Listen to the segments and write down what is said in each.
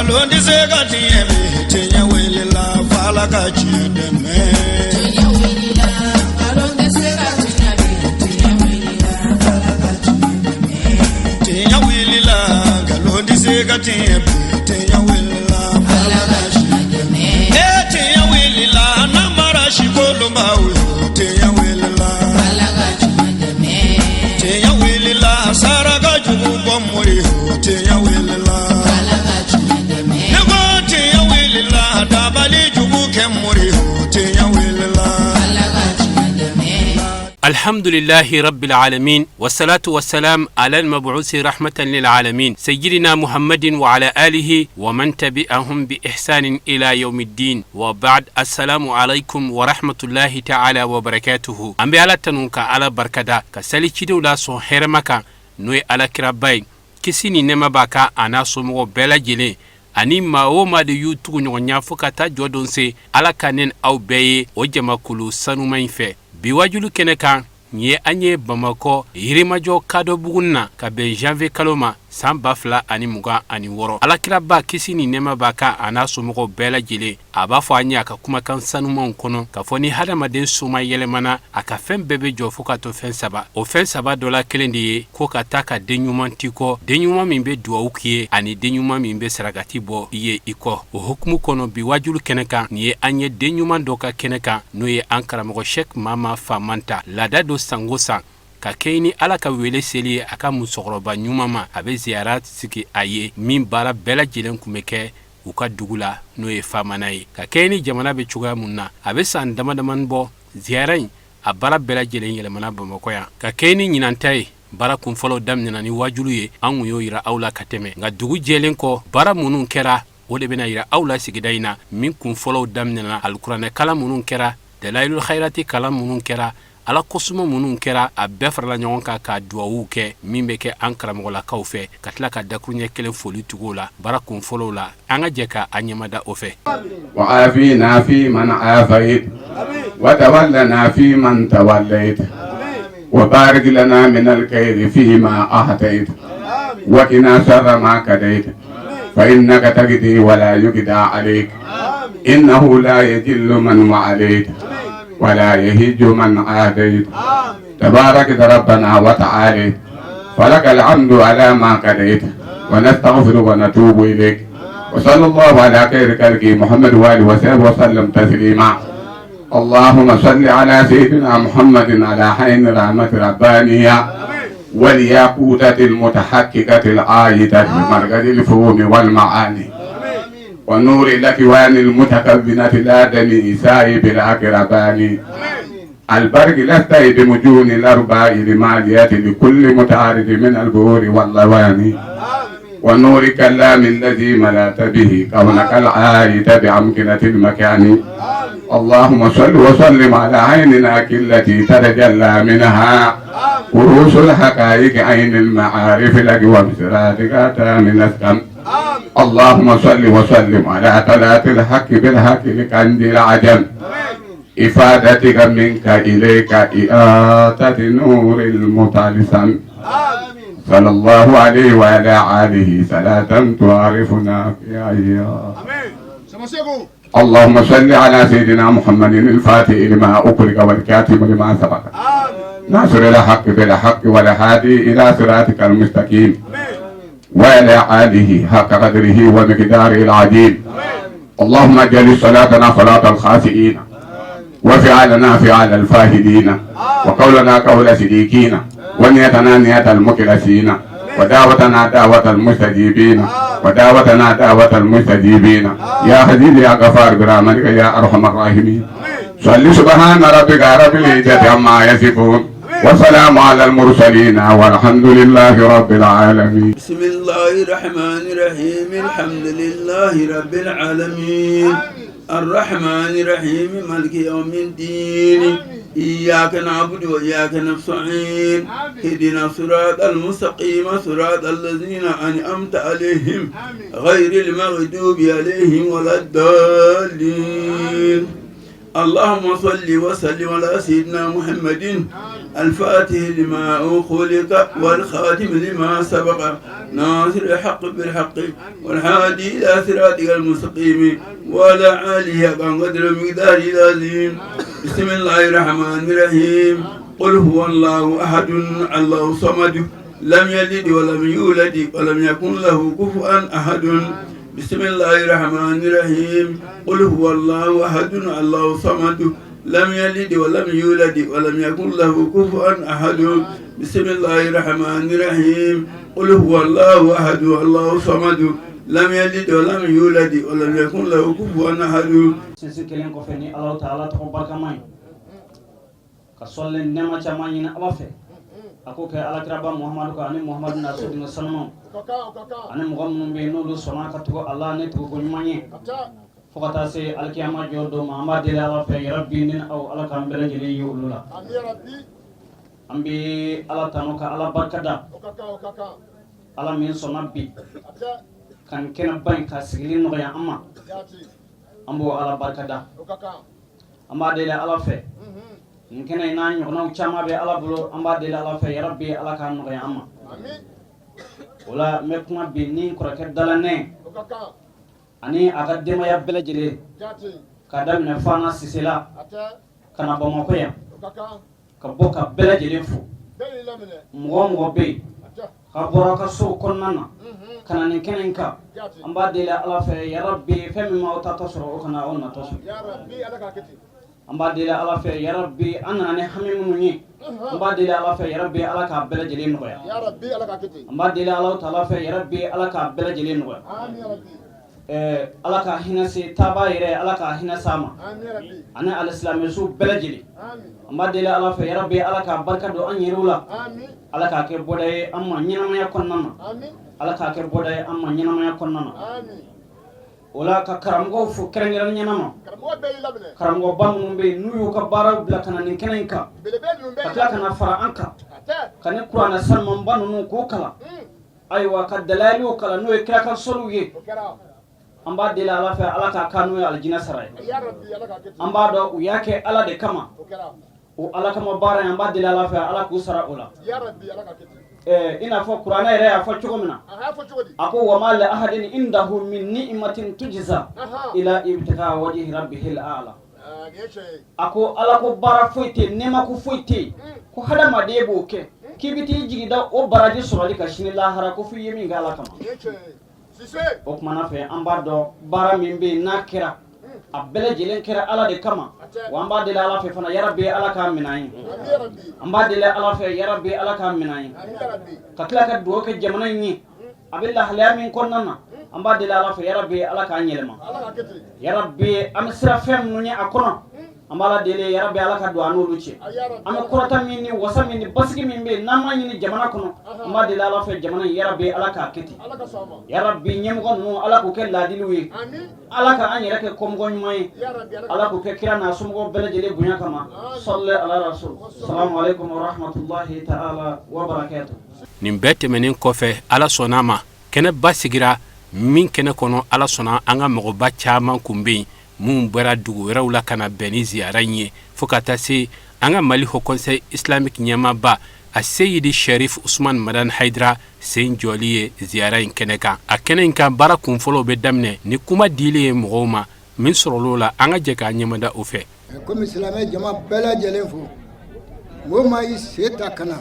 Nkalon tɛ se ka tiɲɛ bi, tiɲɛ wulila f'Ala ka tiɲɛ dɛmɛ. Tiɲɛ wulila, nkalon tɛ se ka tiɲɛ bi, tiɲɛ wulila, Ala ka tiɲɛ dɛmɛ. Tiɲɛ wulila, nkalon tɛ se ka tiɲɛ bi, tiɲɛ wulila Ala ka tiɲɛ dɛmɛ. E tiɲɛ wulila, namara si kolonbaw yo, tiɲɛ wulila. Ala ka tiɲɛ dɛmɛ. Tiɲɛ wulila, saraka jugu bɔ mori yo, tiɲɛ wulila. Ala ka tiɲɛ dɛmɛ. Ne ko tiɲɛ wulila, dabali jugu kɛ mori yo, tiɲɛ wulila. Ala ka tiɲɛ dɛmɛ. الحمد لله رب العالمين، والصلاة والسلام على المبعوث رحمة للعالمين، سيدنا محمد وعلى آله ومن تبعهم بإحسان إلى يوم الدين، وبعد، السلام عليكم ورحمة الله تعالى وبركاته. An bɛ Ala tanu ka Ala barikada ka sali cidenw la sɔn hɛrɛma kan, n'o ye Alakiraba ye, kisi ni nɛɛma b'a kan, a n'a somɔgɔw bɛɛ lajɛlen ani maa o maa de y'u tugu ɲɔgɔn ɲa fo ka taa jɔ don se. Ala ka ne aw bɛɛ ye o jamakulu sanuma in fɛ. Bi wajulu kɛnɛ kan nin ye, an ye Bamakɔ Yirimajɔ Kadɔbugun na ka bɛn janvier kalo ma san 2026. Alakiraba, kisi ni nɛɛma b'a kan, a n'a somɔgɔw bɛɛ lajɛlen, a b'a fɔ an ye a ka kumakan sanumanw kɔnɔ k'a fɔ ni hadamaden soma yɛlɛmana, a ka fɛn bɛɛ bɛ jɔ fo ka to fɛn saba. O fɛn saba dɔ la kelen de ye ko ka taa ka den ɲuman t'i kɔ, den ɲuman min bɛ duwawu k'i ye, ani den ɲuman min bɛ sarakati bɔ i ye i kɔ. O hukumu kɔnɔ, bi wajulu kɛnɛ kan nin ye, an ye den ɲuman dɔ ka kɛnɛ kan, n'o ye an karamɔgɔ Sɛk Mama Famanta. Laada don sango san ka kɛ ni Ala ka wele seli ye a ka musokɔrɔba ɲuman ma, a bɛ ziyara sigi a ye min baara bɛɛ lajɛlen tun bɛ kɛ u ka dugu la, n'o ye Famana ye. Ka kɛ ni jamana bɛ cogoya mun na, a bɛ san dama damani bɔ, ziyara in a baara bɛɛ lajɛlen yɛlɛmana Bamakɔ yan. Ka kɛ ni ɲinanta ye, baara kunfɔlɔw daminɛna ni wajulu ye, an kun y'o yira aw la ka tɛmɛ. Nka dugu jɛlen kɔ, baara minnu kɛra, o de bɛna yira aw la sigida in na. Min kunfɔlɔw daminɛna, alikuranɛ kalan minnu kɛra, dalayilul hayirati kalan minnu kɛra, Ala kosuma minnu kɛra, a bɛɛ farala ɲɔgɔn kan ka duwawuw kɛ min bɛ kɛ an karamɔgɔlakaw fɛ, ka tila ka dakuruɲɛ kelen foli tugu o la. Baara kun fɔlɔw la, an ka jɛ ka an ɲɛmada o fɛ. وعافنا فيمن عافيت، وتولنا فيمن توليت، وبارك لنا من الخير فيما أعطيت، وقنا شر ما قضيت، فإنك تقضي ولا يقضى عليك، إنه لا يذل من واليت ولا يعز من عاديت، تبارك ربنا وتعالى. فلك الحمد على ما قضيت، ونستغفر ونتوب إليك، وصلى الله على خير خلقه محمد وآله وصحبه وسلم تسليما. اللهم صل على سيدنا محمد على عين رحمة ربانية والياقوتة المتحققة العائدة بمركز الفهوم والمعاني ونور الأكوان المتكونة الآدمي إسائي بالأقربان البرق لستي بمجون الأرباء لمالية لكل متعارض من البهور واللواني ونور كلام الذي ملأت به كونك العائد بأمكنة المكان. اللهم صل وسلم على عيننا التي تتجلى منها رؤوس الحقائق، عين المعارف الأقوم صراطك من السم. اللهم صل وسلم على طلعة الحق بالحق لكنز العجم، إفادتك منك إليك إعادة نور المتلسم، صلى الله عليه وعلى آله صلاة تعرفنا في أيام. اللهم صل على سيدنا محمد الفاتح لما أغلق والكاتب لما سبق ناصر الحق بالحق والهادي إلى صراطك المستقيم وعلى آله حق قدره ومقداره العظيم. اللهم اجعل صلاتنا صلاة الخاشعين، وفعلنا فعل الفاهدين، وقولنا قول صديقين، ونيتنا نية المخلصين، ودعوتنا دعوة المستجيبين، ودعوتنا دعوة المستجيبين، يا عزيز يا غفار، برحمتك يا أرحم الراحمين. صل. سبحان ربك رب العزة عما يصفون، وسلام على المرسلين، والحمد لله رب العالمين. بسم الله الرحمن الرحيم. الحمد لله رب العالمين، الرحمن الرحيم، مالك يوم الدين، إياك نعبد وإياك نستعين، اهدنا الصراط المستقيم، صراط الذين أنعمت عليهم، غير المغضوب عليهم ولا الضالين. اللهم صل وسلم على سيدنا محمد الفاتح لما أخلق والخاتم لما سبق ناصر الحق بالحق والهادي إلى صراطك المستقيم وعلى آله حق قدر مقداره العظيم. بسم الله الرحمن الرحيم. قل هو الله أحد الله الصمد لم يلد ولم يولد ولم يكن له كفوا أحد. بسم الله الرحمن الرحيم. قل هو الله أحد الله الصمد لم يلد ولم يولد ولم يكن له كفوا أحد. بسم الله الرحمن الرحيم. قل هو الله أحد الله الصمد لم يلد ولم يولد ولم يكن له كفوا أحد. Sinsin kelen kɔfɛ ni Alahu taala tɔgɔ barikama ye, ka sɔli nɛɛma caman ɲini Ala fɛ, a k'o kɛ alakiraba Muhamadu kan, ani Muhamadu n'a soden sanumaw, ani mɔgɔ minnu bɛ yen n'olu sɔnna ka tugu ala ni tuguko ɲuman ye fo ka taa se alikiyama jɔ don ma. An b'a deli Ala fɛ, yarabi, ni aw, Ala k'an bɛɛ lajɛlen ye olu la. An bɛ Ala tanu ka Ala barikada, Ala min sɔnna bi ka nin kɛnɛba in ka sigili nɔgɔya an ma. An b'o Ala barikada. An b'a deli Ala fɛ, nin kɛnɛ in n'a ɲɔgɔnnaw caman bɛ Ala bolo. An b'a deli Ala fɛ, yarabi, Ala k'a nɔgɔya an ma. O la, n bɛ kuma bi ni kɔrɔkɛ Dalanɛ ani a ka denbaya bɛɛ lajɛlen, ka daminɛ Fana Sise la ka na Bamakɔ yan, ka bɔ ka bɛɛ lajɛlen fo. Mɔgɔ o mɔgɔ bɛ yen ka bɔra aw ka so kɔnɔna na ka na nin kɛnɛ in kan, an b'a deli Ala fɛ, yarabi, fɛn min m'aw tatɔ sɔrɔ, o kana aw natɔ sɔrɔ. An b'a deli Ala fɛ, yarabi, an nana ni hami minnu ye, an b'a deli Ala fɛ, yarabi, Ala k'a bɛɛ lajɛlen nɔgɔya. An b'a deli Ala taala fɛ, yarabi, Ala k'a bɛɛ lajɛlen nɔgɔya. Ala ka hinɛ se taaba yɛrɛ, Ala ka hinɛ s'a ma ani alisilamɛsu bɛɛ lajɛlen. An b'a deli Ala fɛ, yarabi, Ala k'a barika don an yɛrɛw la. Ala k'a kɛ bɔda ye an ma ɲɛnamaya kɔnɔna na. Ala k'a kɛ bɔda ye an ma ɲɛnamaya kɔnɔna na. O la, ka karamɔgɔw fo kɛrɛnkɛrɛnnenya ma, karamɔgɔba minnu bɛ yen n'u y'u ka baaraw bila ka na nin kɛnɛ in kan, ka tila ka na fara an kan ka ni kuranɛ sanumanba ninnu k'o kalan, ayiwa, ka dalayiliw kalan, n'o ye kira ka sɔliw ye. An b'a deli Ala fɛ, Ala k'a kan n'o ye alijinɛ sara ye. An b'a dɔn u y'a kɛ Ala de kama, o Ala kama baara in, an b'a deli Ala fɛ, Ala k'u sara o la. I n'a fɔ kuranɛ yɛrɛ y'a fɔ cogo min na, a ko: وما لأحد عنده من نعمة تجزى إلا ابتغاء وجه ربه الأعلى. A ko Ala ko baara foyi tɛ yen, nɛɛma ko foyi tɛ yen ko hadamaden b'o kɛ k'i bɛ t'i jigi da o baraji sɔrɔli ka sini lahara, ko f'i ye min kɛ Ala kama. O kumana fɛ, an b'a dɔn baara min bɛ yen n'a kɛra, a bɛɛ lajɛlen kɛra Ala de kama wa. An b'a deli Ala fɛ fana, yarabi, Ala k'a minɛ an ye. An b'a deli Ala fɛ, yarabi, Ala k'a minɛ an ye, ka tila ka dugawu kɛ jamana in ye. A bɛ lahalaya min kɔnɔna na, an b'a deli Ala fɛ, yarabi, Ala k'an yɛlɛma. Yarabi, an bɛ sira fɛn minnu ye a kɔnɔ, an b'Ala deli, yarabi, Ala ka don an n'olu cɛ. An bɛ kɔrɔta min ni wasa min ni basigi min bɛ yen n'an m'a ɲini jamana kɔnɔ, an b'a deli Ala fɛ, jamana in, yarabi, Ala k'a kɛ ten. Yarabi, ɲɛmɔgɔ ninnu, Ala k'u kɛ laadiliw ye. Ala ka an yɛrɛ kɛ kɔmɔgɔ ɲuman ye. Ala k'u kɛ kira n'a somɔgɔw bɛɛ lajɛlen bonya kama. صل على رسول. السلام عليكم ورحمة الله تعالى وبركاته. Nin bɛɛ tɛmɛnen kɔfɛ, Ala sɔnna a ma, kɛnɛba sigira min kɛnɛ kɔnɔ, Ala sɔnna, an ka mɔgɔba caman kun bɛ yen minnu bɔra dugu wɛrɛw la ka na bɛn ni ziyara in ye, fo ka taa se an ka Mali Haut Conseil islamique ɲɛmaaba a Seyidi Sharif Usman Madan Haidara sen jɔli ye ziyara in kɛnɛ kan. A kɛnɛ in kan, baara kunfɔlɔw bɛ daminɛ ni kuma dilen ye mɔgɔw ma min sɔrɔl'o la. An ka jɛ k'a ɲɛmada o fɛ. Komi silamɛ jama bɛɛ lajɛlen fo, mɔgɔ ma i sen ta ka na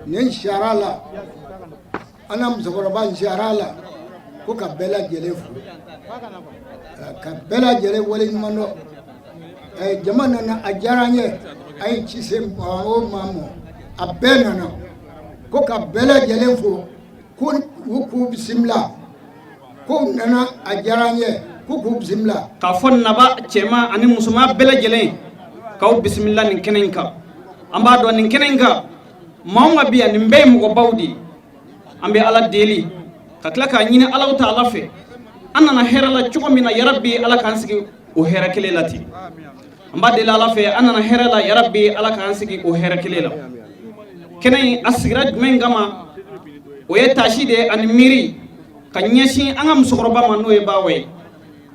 nin siyara la, an na musokɔrɔba siyara la, ko ka bɛɛ lajɛlen fo, ka bɛɛ lajɛlen waleɲuman dɔn. Jama nana, a diyara an ye. A ye ci se maa o maa ma, a bɛɛ nana, ko ka bɛɛ lajɛlen fo, ko u k'u bisimila, ko nana, a diyara an ye, ko k'u bisimila. K'a fɔ naba cɛman ani musoman bɛɛ lajɛlen k'aw bisimila nin kɛnɛ in kan. An b'a dɔn nin kɛnɛ in kan, maa o maa bi yan, nin bɛɛ ye mɔgɔbaw de ye. An bɛ Ala deli ka tila k'a ɲini Alaw ta Ala fɛ, an nana hɛrɛ la cogo min na, yarabi, Ala k'an sigi o hɛrɛ kelen la ten. An b'a deli Ala fɛ, an nana hɛrɛ la, yarabi, Ala k'an sigi o hɛrɛ kelen la. Kɛnɛ in a sigira jumɛn kama? O ye taasi de ye ani miiri ka ɲɛsin an ka musokɔrɔba ma, n'o ye Bawa ye.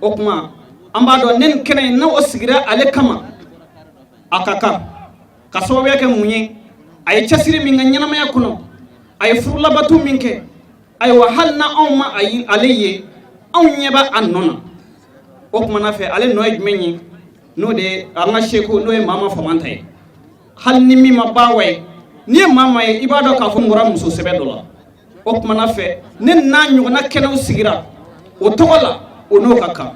O tuma An b'a dɔn ne nin kɛnɛ in n'o sigira ale kama, a ka kan ka sababuya kɛ mun ye? A ye cɛsiri min kɛ ɲɛnamaya kɔnɔ, a ye furulabatu min kɛ, ayiwa, hali na anw ma ale ye, anw ɲɛ b'a a nɔ na. O kumana fɛ, ale nɔ ye jumɛn ye? N'o de ye an ka seko, n'o ye Mama Famanta ye. Hali ni min ma bawa ye, n'i ye Mama ye, i b'a dɔn k'a fɔ n bɔra muso sɛbɛ dɔ la. O kumana fɛ, ne n'a ɲɔgɔnna kɛnɛw sigira o tɔgɔ la, o n'o ka kan.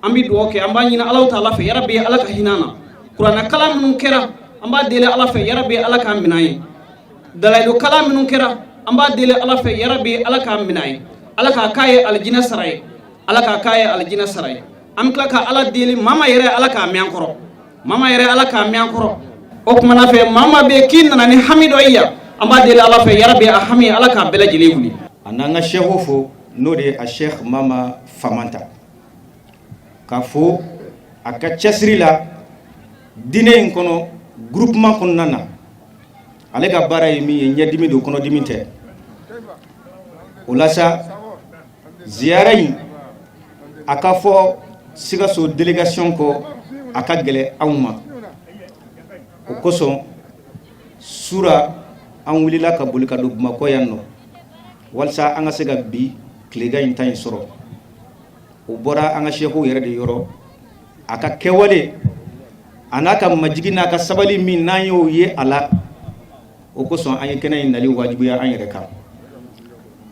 An bɛ dugawu kɛ, an b'a ɲini Alahu taala fɛ, yarabi Ala ka hinɛ na. Kuranɛ kalan minnu kɛra, an b'a deli Ala fɛ, yarabi Ala k'a minɛ ye. Dalayilu kalan minnu kɛra, an b'a deli Ala fɛ, yarabi Ala k'a minɛ ye, Ala k'a k'a ye alijinɛ sara ye, Ala k'a k'a ye alijinɛ sara ye. An bɛ tila ka Ala deli, Mama yɛrɛ, Ala k'a mɛn an kɔrɔ. Mama yɛrɛ, Ala k'a mɛn an kɔrɔ. O kumana fɛ, Mama bɛ k'i nana ni hami dɔ ye yan, an b'a deli Ala fɛ, yarabi a hami, Ala k'a bɛɛ lajɛlen wuli. A n'an ka sɛko fo, n'o de ye a Cheikh Mama Famanta, ka fo a ka cɛsiri la diinɛ in kɔnɔ, groupement kɔnɔna na. Ale ka baara ye min ye, ɲɛdimi don, kɔnɔdimi tɛ. O la sa, ziyara in, a ka fɔ Sikaso délégation kɔ, a ka gɛlɛ anw ma. O kosɔn sura an wulila ka boli ka don Bamakɔ yan nɔ, walasa an ka se ka bi tilegan in ta in sɔrɔ. O bɔra an ka sɛkuw yɛrɛ de yɔrɔ. A ka kɛwale a n'a ka majigi n'a ka sabali min n'an y'o ye a la, o kosɔn an ye kɛnɛ in nali wajibiya an yɛrɛ kan.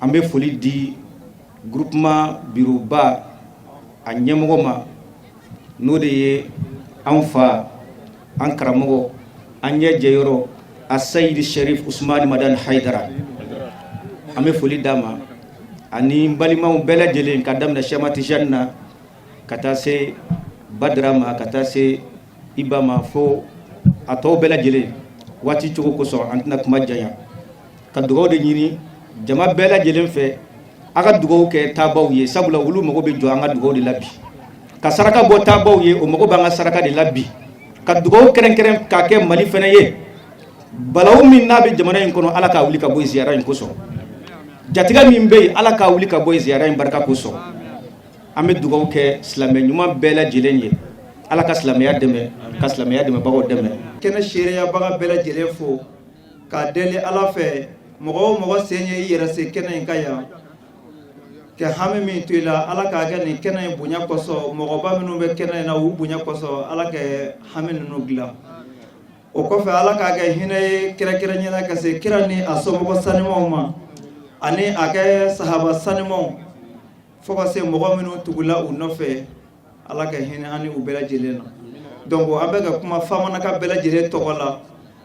An bɛ foli di groupement bureau-ba a ɲɛmɔgɔ ma, n'o de ye an fa, an karamɔgɔ, an ɲɛ jɛyɔrɔ, a Sayidi Sherif Usumani Madani Hayidara. An bɛ foli d'a ma ani n balimaw bɛɛ lajɛlen, ka daminɛ Sɛma Tijani na ka taa se Badara ma, ka taa se Iba ma, fo a tɔw bɛɛ lajɛlen. Waati cogo kosɔn, an tɛna kuma janya, ka dugawu de ɲini jama bɛɛ lajɛlen fɛ. A ka dugawu kɛ taabaw ye, sabula olu mago bɛ jɔ an ka dugawu de la bi. Ka saraka bɔ taabaw ye, o mago b'an ka saraka de la bi. Ka dugawu kɛrɛnkɛrɛn k'a kɛ Mali fana ye, balawu min n'a bɛ jamana in kɔnɔ, Ala k'a wuli ka bɔ ziyara in kosɔn. Jatigɛ min bɛ yen, Ala k'a wuli ka bɔ ziyara in barika kosɔn. An bɛ dugawu kɛ silamɛ ɲuman bɛɛ lajɛlen ye. Ala ka silamɛya dɛmɛ, ka silamɛya dɛmɛbagaw dɛmɛ. Kɛnɛ seereyabaga bɛɛ lajɛlen fo, k'a deli Ala fɛ, mɔgɔ o mɔgɔ sen ye i yɛrɛ se kɛnɛ in kan yan, ka hami min to i la, Ala k'a kɛ nin kɛnɛ in bonya kosɔn, mɔgɔba minnu bɛ kɛnɛ in na, u bonya kosɔn, Ala ka hami ninnu dilan. O kɔfɛ, Ala k'a kɛ hinɛ ye kɛrɛnkɛrɛnnenya ka se kira ni a somɔgɔ sanimaw ma, ani a kɛ sahaba sanimaw, fo ka se mɔgɔ minnu tugula u nɔfɛ. Ala ka hinɛ an ni u bɛɛ lajɛlen na. Donc an bɛ ka kuma Famanaka bɛɛ lajɛlen tɔgɔ la,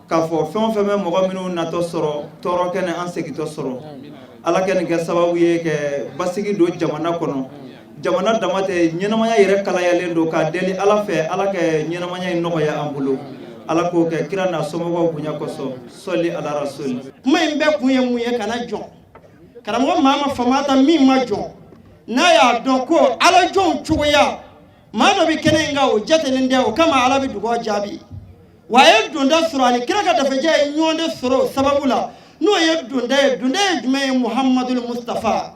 k'a fɔ fɛn o fɛn bɛ mɔgɔ minnu natɔ sɔrɔ, tɔɔrɔ kɛnɛ an segintɔ sɔrɔ, Ala kɛ nin kɛ sababu ye ka basigi don jamana kɔnɔ. Jamana dama tɛ, ɲɛnamaya yɛrɛ kalayalen don. K'a deli Ala fɛ, Ala ka ɲɛnamaya in nɔgɔya an bolo. Ala k'o kɛ kira n'a somɔgɔw bonya kosɔn. Sɔli ala rasuli. Kuma in bɛɛ kun ye mun ye? Kana jɔn karamɔgɔ Mama Famata min ma jɔn, n'a y'a dɔn ko ala jɔnw cogoya maa dɔ bɛ kɛnɛ in kan, o jatelen tɛ, o kama Ala bɛ dugawu jaabi. Wa a ye donda sɔrɔ, ani kira ka dafejɛ ye ɲɔgɔn de sɔrɔ o sababu la, n'o ye donda ye. Donda ye jumɛn ye? Muhamadul Mustafa.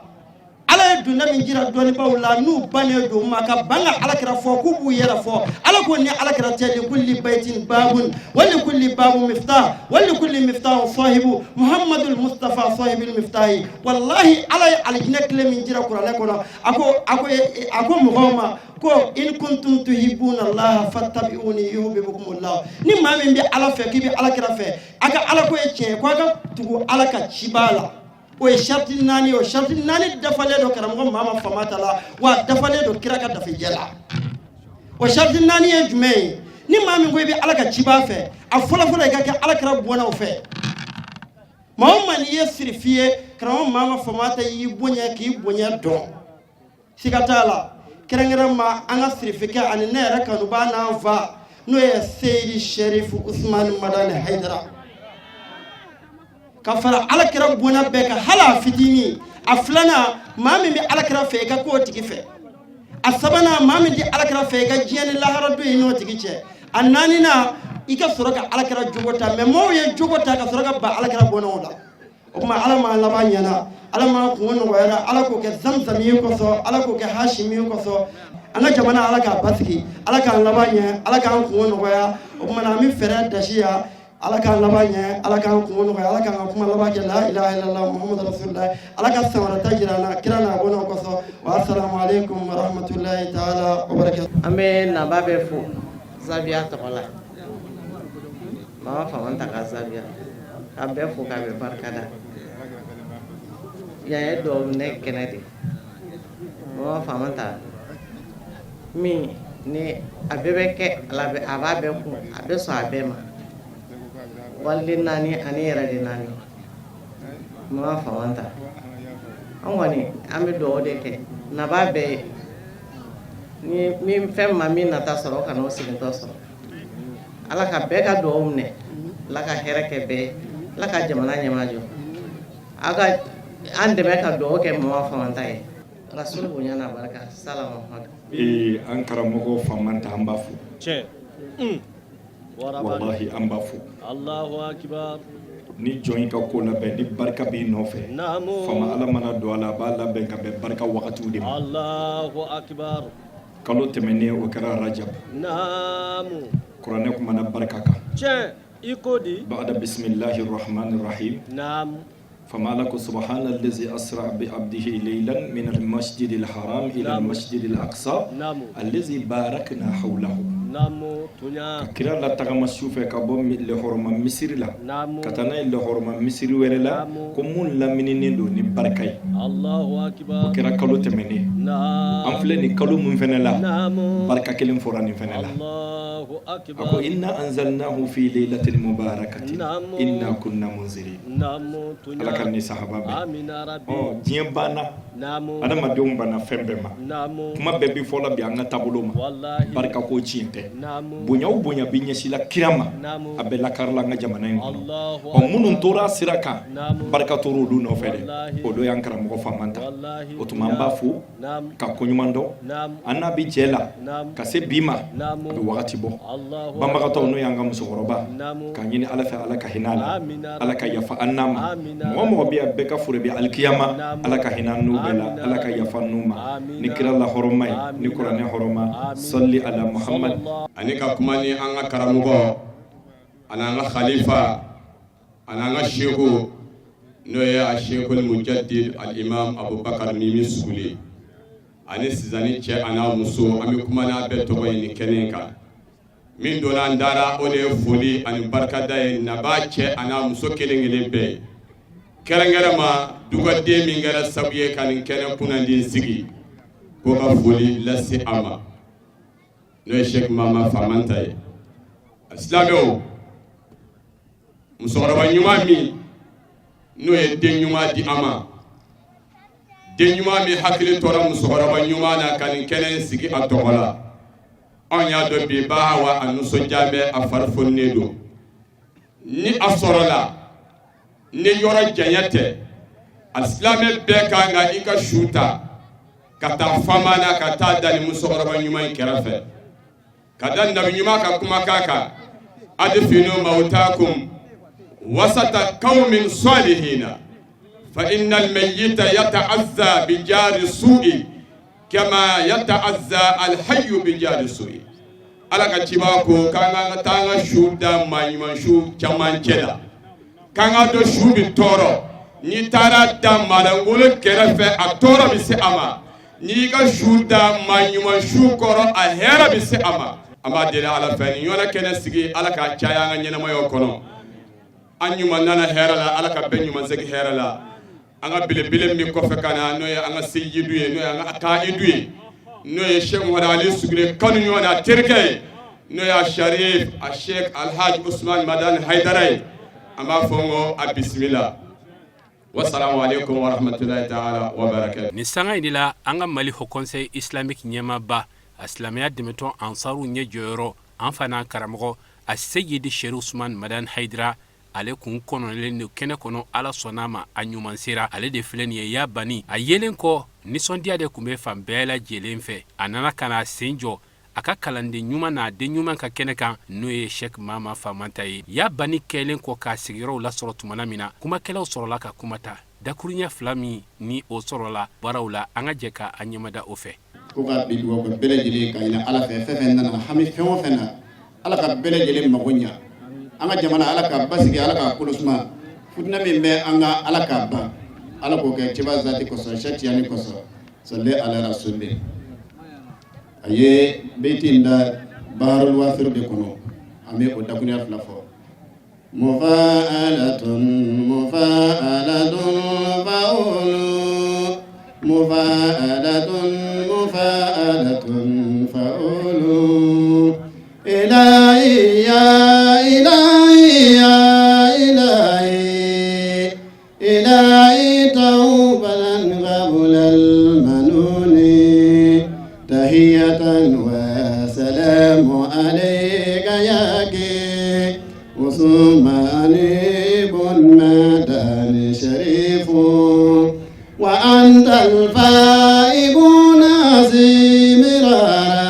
Ala ye donda min jira dɔnnibaaw la, n'u bannen don ma ka ban ka alakira fɔ, k'u b'u yɛrɛ fɔ. Ala ko ni alakira tɛ, li kulli baitin babun wa li kulli babu miftah wa li kulli miftah sahibu Muhammadul Mustafa sahibul miftahi. Wallahi, Ala ye alijinɛ kile min jira kuranɛ kɔnɔ, a ko mɔgɔw ma ko in kuntum tuhibuna Allah fattabi'uni yuhibbukumullah. Ni maa min bɛ Ala fɛ, k'i bɛ alakira fɛ, a ka Ala ko ye tiɲɛ ye, ko a ka tugu Ala ka cibaa la. O ye sariti naani. O sariti naani dafalen don karamɔgɔ Mama Famata la, wa dafalen don kira ka dafejɛ la. O sariti naani ye jumɛn ye? Ni maa min ko i bɛ Ala ka cibaa fɛ, a fɔlɔfɔlɔ, i ka kɛ ala kira bɔnnaw fɛ. Maa o maa n'i ye sirifi ye, karamɔgɔ Mama Famata y'i bonya k'i bonya dɔn, siga t'a la. Kɛrɛnkɛrɛn ma, an ka sirifikɛ ani ne yɛrɛ kanubaa n'an fa, n'o ye Seyidi Sɛrifu Usumani Madani Hayidara, ka fara ala kira bɔnna bɛɛ kan, hali a fitinin. A filanan, maa min bɛ ala kira fɛ, i ka k'o tigi fɛ. A sabanan, maa min tɛ ala kira fɛ, i ka diɲɛ ni lahara don i n'o tigi cɛ. A naaninan, i ka sɔrɔ ka ala kira jogo ta. Mɛ maaw ye jogo ta ka sɔrɔ ka ban ala kira bɔnnaw la. O tuma Ala m'an laban ɲɛna, Ala m'an kungo nɔgɔyara, Ala k'o kɛ zamzami kosɔn, Ala k'o kɛ hashimi kosɔn. An ka jamana Ala k'a basigi, Ala k'an laban ɲɛ, Ala k'an kungo nɔgɔya. O tuma na an bɛ fɛɛrɛ dasi yan. Ala k'an laban ɲɛ, Ala k'an kungo nɔgɔya, Ala k'an ka kuma laban kɛ la ilaha illallah muhammadu rasulullah. Ala ka san wɛrɛ ta jira an na kira n'a bɔnnaw kosɔn. Wa assalamu alaikum wa rahmatullahi ta'ala wa barakatuh. An bɛ naba bɛɛ fo zawiya tɔgɔ la, Mama Famanta ka zawiya, ka bɛɛ fo k'a bɛɛ barika da. Yan ye duwawu kɛnɛ de Mama Famanta min ni a bɛɛ bɛ kɛ ala bɛ a b'a bɛɛ kun, a bɛ sɔn a bɛɛ ma, waliden naani ani yɛrɛden naani. Mama Famanta, an kɔni an bɛ dugawu de kɛ naba bɛɛ ye ni min fɛn ma min nata sɔrɔ, o kana o segintɔ sɔrɔ. Ala ka bɛɛ ka dugawu minɛ, Ala ka hɛrɛ kɛ bɛɛ ye, Ala ka jamana ɲɛmajɔ, aw ka an dɛmɛ ka dugawu kɛ Mama Famanta ye. Rasul bonya n'a barika, salamu. Ee, an karamɔgɔ Famanta, an b'a fo. Tiɲɛ. Wallahi, an b'a fo. Allahu akbar. Ni jɔn y'i ka ko labɛn ni barika b'i nɔfɛ, fama Ala mana don a la, a b'a labɛn ka bɛn barika wagatiw de ma. Allahu akbar. Kalo tɛmɛnen, o kɛra rajab. Kuranɛ kumana barika kan. Tiɲɛ, i ko di. Ba'da bismillahi rahmani rahim. Fama Ala ko: subhana allazi asra bi abdihi laylan min al-masjid al-haram ila al-masjid al-aqsa allazi barakna hawlahu. Naamu, tunya. Ka kira la tagama su fɛ ka bɔ lɛhɔrɔma misiri la ka taa n'a ye lɛhɔrɔma misiri wɛrɛ la, ko mun lamininen don ni barika ye. Allahu akbar. O kɛra kalo tɛmɛnen. An filɛ nin kalo mun fɛnɛ la, barika kelen fɔra nin fɛnɛ la. Allahu A ko: inna anzalnahu fi laylatin mubarakatin inna kunna munzirin. Tunya. Ala ka ni sahaba bɛn. Amina rabbi. Ɔ, diɲɛ banna, adamadenw banna fɛn bɛɛ ma. Kuma bɛɛ bi fɔla bi an ka taabolo ma. Barika ko tiɲɛ tɛ. Bonya o bonya bi ɲɛsila kira ma, a bɛɛ lakarila an ka jamana in kɔnɔ. Ɔ, minnu tora sira kan, barika tora olu nɔfɛ dɛ. O dɔ y'an karamɔgɔ Famanta. O tuma an b'a fo ka koɲuman dɔn. An n'a bi jɛ la ka se bi ma, a bɛ wagati bɔ. Banbagatɔw, n'o y'an ka musokɔrɔba, k'a ɲini Ala fɛ, Ala ka hinɛ a la, Ala ka yafa an n'a ma. Mɔgɔ mɔgɔ bɛ yan, bɛɛ ka foro bɛ alikiyama, Ala ka hinɛ n'u bɛɛ la, Ala ka yafa n'u ma ni kira la hɔrɔma ye, ni kuranɛ hɔrɔma. Sɔli ala Muhammad. Ani ka kuma ni an ka karamɔgɔ ani an ka khalifa ani an ka seku, n'o ye a seku mujadid al-imam Abubakar Mimi Sugule, ani Sizani cɛ a n'a muso, an bɛ kuma n'a bɛɛ tɔgɔ ye nin kɛnɛ in kan. Min donna an dara, o de ye foli ani barikada ye nabaa cɛ a n'a muso kelen kelen bɛɛ ye, kɛrɛnkɛrɛn ma dugaden min kɛra sabu ye ka nin kɛnɛ kunnandi sigi, ko ka foli lase a ma, n'o ye Sheikh Mama Famanta ye. Silamɛw, musokɔrɔba ɲuman min n'o ye den ɲuman di an ma, den ɲuman min hakili tora musokɔrɔba ɲuman na ka nin kɛnɛ in sigi a tɔgɔ la, anw y'a dɔn bi ba wa a nisɔndiya bɛ, a fari foninen don. Ni a sɔrɔla ni yɔrɔ janya tɛ, alisilamɛ bɛɛ kan ka i ka su ta ka taa fama na, ka taa da ni musokɔrɔba ɲuman in kɛrɛfɛ, ka da nabi ɲuman ka kumakan kan: adfinu mautakum wasata qaumin salihina fa innal mayyita yata'azza bi jari su'i kama yata'azza alhayyu bi jari su'i. Ala ka ciba ko k'an ka taa an ka su da maa ɲuman su camancɛ la, k'an ka dɔn su bɛ tɔɔrɔ. N'i taara da maalankolon kɛrɛfɛ, a tɔɔrɔ bɛ se a ma. N'i y'i ka su da maa ɲuman su kɔrɔ, a hɛrɛ bɛ se a ma. An b'a deli Ala fɛ, nin ɲɔgɔnna kɛnɛ sigi, Ala k'a caya an ka ɲɛnamayaw kɔnɔ. An ɲuman nana hɛrɛ la, Ala ka bɛɛ ɲuman segin hɛrɛ la. An ka belebele min kɔfɛ ka na, n'o ye an ka seyidu ye, n'o ye an ka kaidu ye, n'o ye Sheikh Muhamadu Ali Sugule kanu ɲɔgɔn a terikɛ ye, n'o ye a Sharif a Sheikh Alhaji Usman Madani Haidara ye, an b'a fɔ n ko a bisimila. Wasalamu aleykum warahmatulahi taala wabarakatu. Nin sanga in de la, an ka Mali Haut Conseil islamique ɲɛmaaba, a silamɛya dɛmɛtɔn Ansaru ɲɛ jɔyɔrɔ, an fana karamɔgɔ a Seyidi Sherif Usman Madani Hayidara, ale kun kɔnɔlen don kɛnɛ kɔnɔ. Ala sɔnna a ma, a ɲuman sera. Ale de filɛ nin ye ya bani. A yelen kɔ, nisɔndiya de tun bɛ fan bɛɛ lajɛlen fɛ. A nana ka na sen jɔ. a ka kalanden ɲuman n'a den ɲuman ka kɛnɛ kan, n'o ye Sɛki Mama Famanta ye. Ya banni kɛlen kɔ k'a sigiyɔrɔw lasɔrɔ tumana min na, kumakɛlaw sɔrɔla ka kuma ta dakuruɲɛ fila min ni o sɔrɔla baaraw la, an ka jɛ ka an ɲɛmada o fɛ. Ko ka bi dugawu kɛ bɛɛ lajɛlen ka ɲini Ala fɛ, fɛn fɛn nana hami fɛn o fɛn na, Ala ka bɛɛ lajɛlen mago ɲa. An ka jamana, Ala ka basigi, Ala k'a kolo suma. Fitinɛ min bɛ an kan, Ala k'a ban. Ala k'o kɛ cɛba zati kosɔn, Sɛki Tijani kosɔn. Sɔli ala rasuli. A ye bɛti in da Baharul Wafir de kɔnɔ. An bɛ o dakuruɲɛ fila fɔ. Mufa'alatun mufa'alatun fa'ulu mufa'alatun mufa'alatun fa'ulu ilahi ya ilahi ya ilahi ilahi tawbatan qabla al-manuni tahiyatan wa salamu alayka ya Usmani bun Madani sharifu wa anta al-faibuna zimirara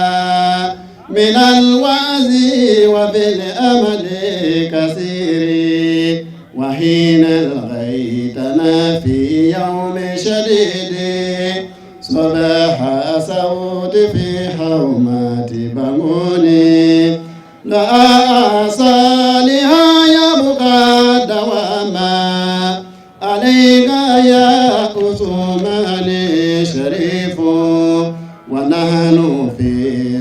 min al-wazi wa bil amali kasiri wa hina al-ghaytana fi yawmi shadidi sabaha sawti fi hawmati banguni la saliha yabqa dawama alayka ya Usmani sharifu wa nahnu fi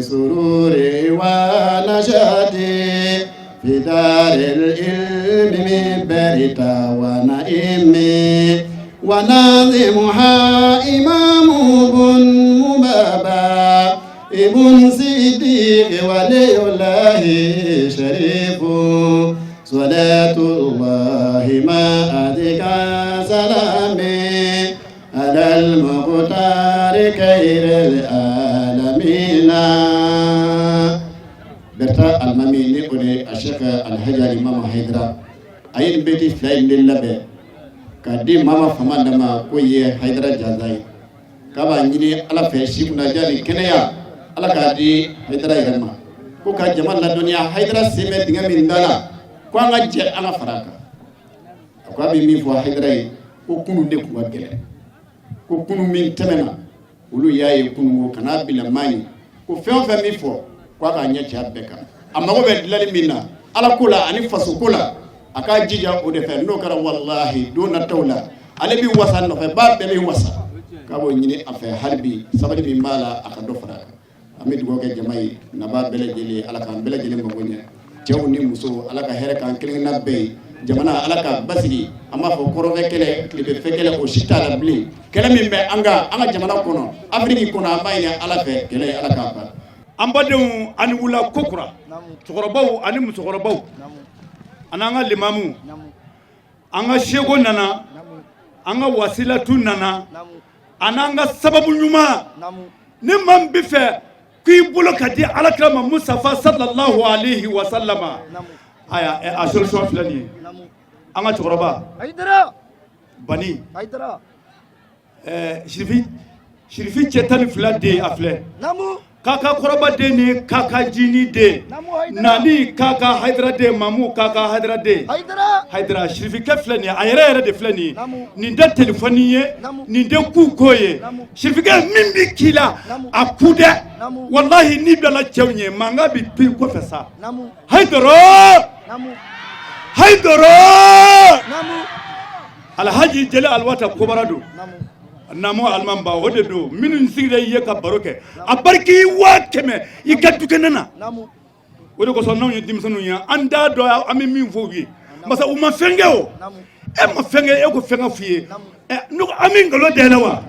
sururi wa nashati fi daril ilmi min barita wa naimi wa nazimuha imamu bun mubaba ibn Sidiq waliyullahi sharifu salatullahi ma adika salami ala al-muqtar khairil alamina. Berta alimami ni o de a Sɛki Alhaji Ali Mama Hayidara, a ye nin bɛti fila in de labɛn k'a di Mama Famanta ma k'o ye Hayidara jaza ye. K'a b'a ɲini Ala fɛ si kunnaja ni kɛnɛya, Ala k'a di Hayidara yɛrɛ ma, ko ka jama ladɔnniya Hayidara sen bɛ dingɛ min da la, ko an ka jɛ an ka fara a kan. A ko a bɛ min fɔ Hayidara ye, ko kunun de tun ka gɛlɛn, ko kunun min tɛmɛna olu y'a ye kunun ko kana bila maa ye, ko fɛn o fɛn min fɔ ko a k'a ɲɛ cɛ a bɛɛ kan. A mago bɛ dilanni min na Ala ko la ani faso ko la, a k'a jija o de fɛ. N'o kɛra, walahi, don nataw la ale bɛ wasa, nɔfɛbaa bɛɛ bɛ wasa. K'a b'o ɲini a fɛ hali bi, sabali min b'a la, a ka dɔ fara a kan. An bɛ dugawu kɛ jama ye, nabaa bɛɛ lajɛlen, Ala k'an bɛɛ lajɛlen mago ɲɛ, cɛw ni musow, Ala ka hɛrɛ k'an kelenkelenna bɛɛ ye. Jamana, Ala ka basigi. An b'a fɔ kɔrɔnfɛ kɛlɛ, tilebinfɛ kɛlɛ, o si t'a la bilen. Kɛlɛ min bɛ an kan, an ka jamana kɔnɔ, Afiriki kɔnɔ, an b'a ɲini Ala fɛ, kɛlɛ, Ala k'a ban. An badenw, ani wula kokura, cɛkɔrɔbaw ani musokɔrɔbaw, ani an ka limamu, an ka seko nana, an ka wasilatu nana, ani an ka sababu ɲuman. Ni maa min bɛ fɛ k'i bolo ka di alakira ma, Mustafa sallallahu alaihi wa sallama, aya a solution filɛ nin ye. An ka cɛkɔrɔba Bani sirifi sirifi cɛ 12 den a filɛ, kaka kɔrɔba den ni kaka jini den nani, kaka hayidara den, mamu kaka hayidara den, hayidara sirifikɛ filɛ nin ye, a yɛrɛ yɛrɛ de filɛ nin ye. Nin tɛ telefɔni ye, nin tɛ ku ko ye. Sirifikɛ min bɛ k'i la, a ku dɛ, walahi n'i bilala cɛw ɲɛ, mankan bɛ to i kɔfɛ sa. Hayidara, hayidara, alhaji jeli aliwata kobara don naamu alimamiba, o de don. Minnu sigira i ye ka baro kɛ, a bariki 100,000 i ka du kɛnɛ na. O de kosɔn n'anw ye denmisɛnninw ye, an t'a dɔn an bɛ min fɔ u ye, masa u ma fɛn kɛ o, e ma fɛn kɛ, e ko fɛn ka f'i ye, an bɛ nkalon da la wa?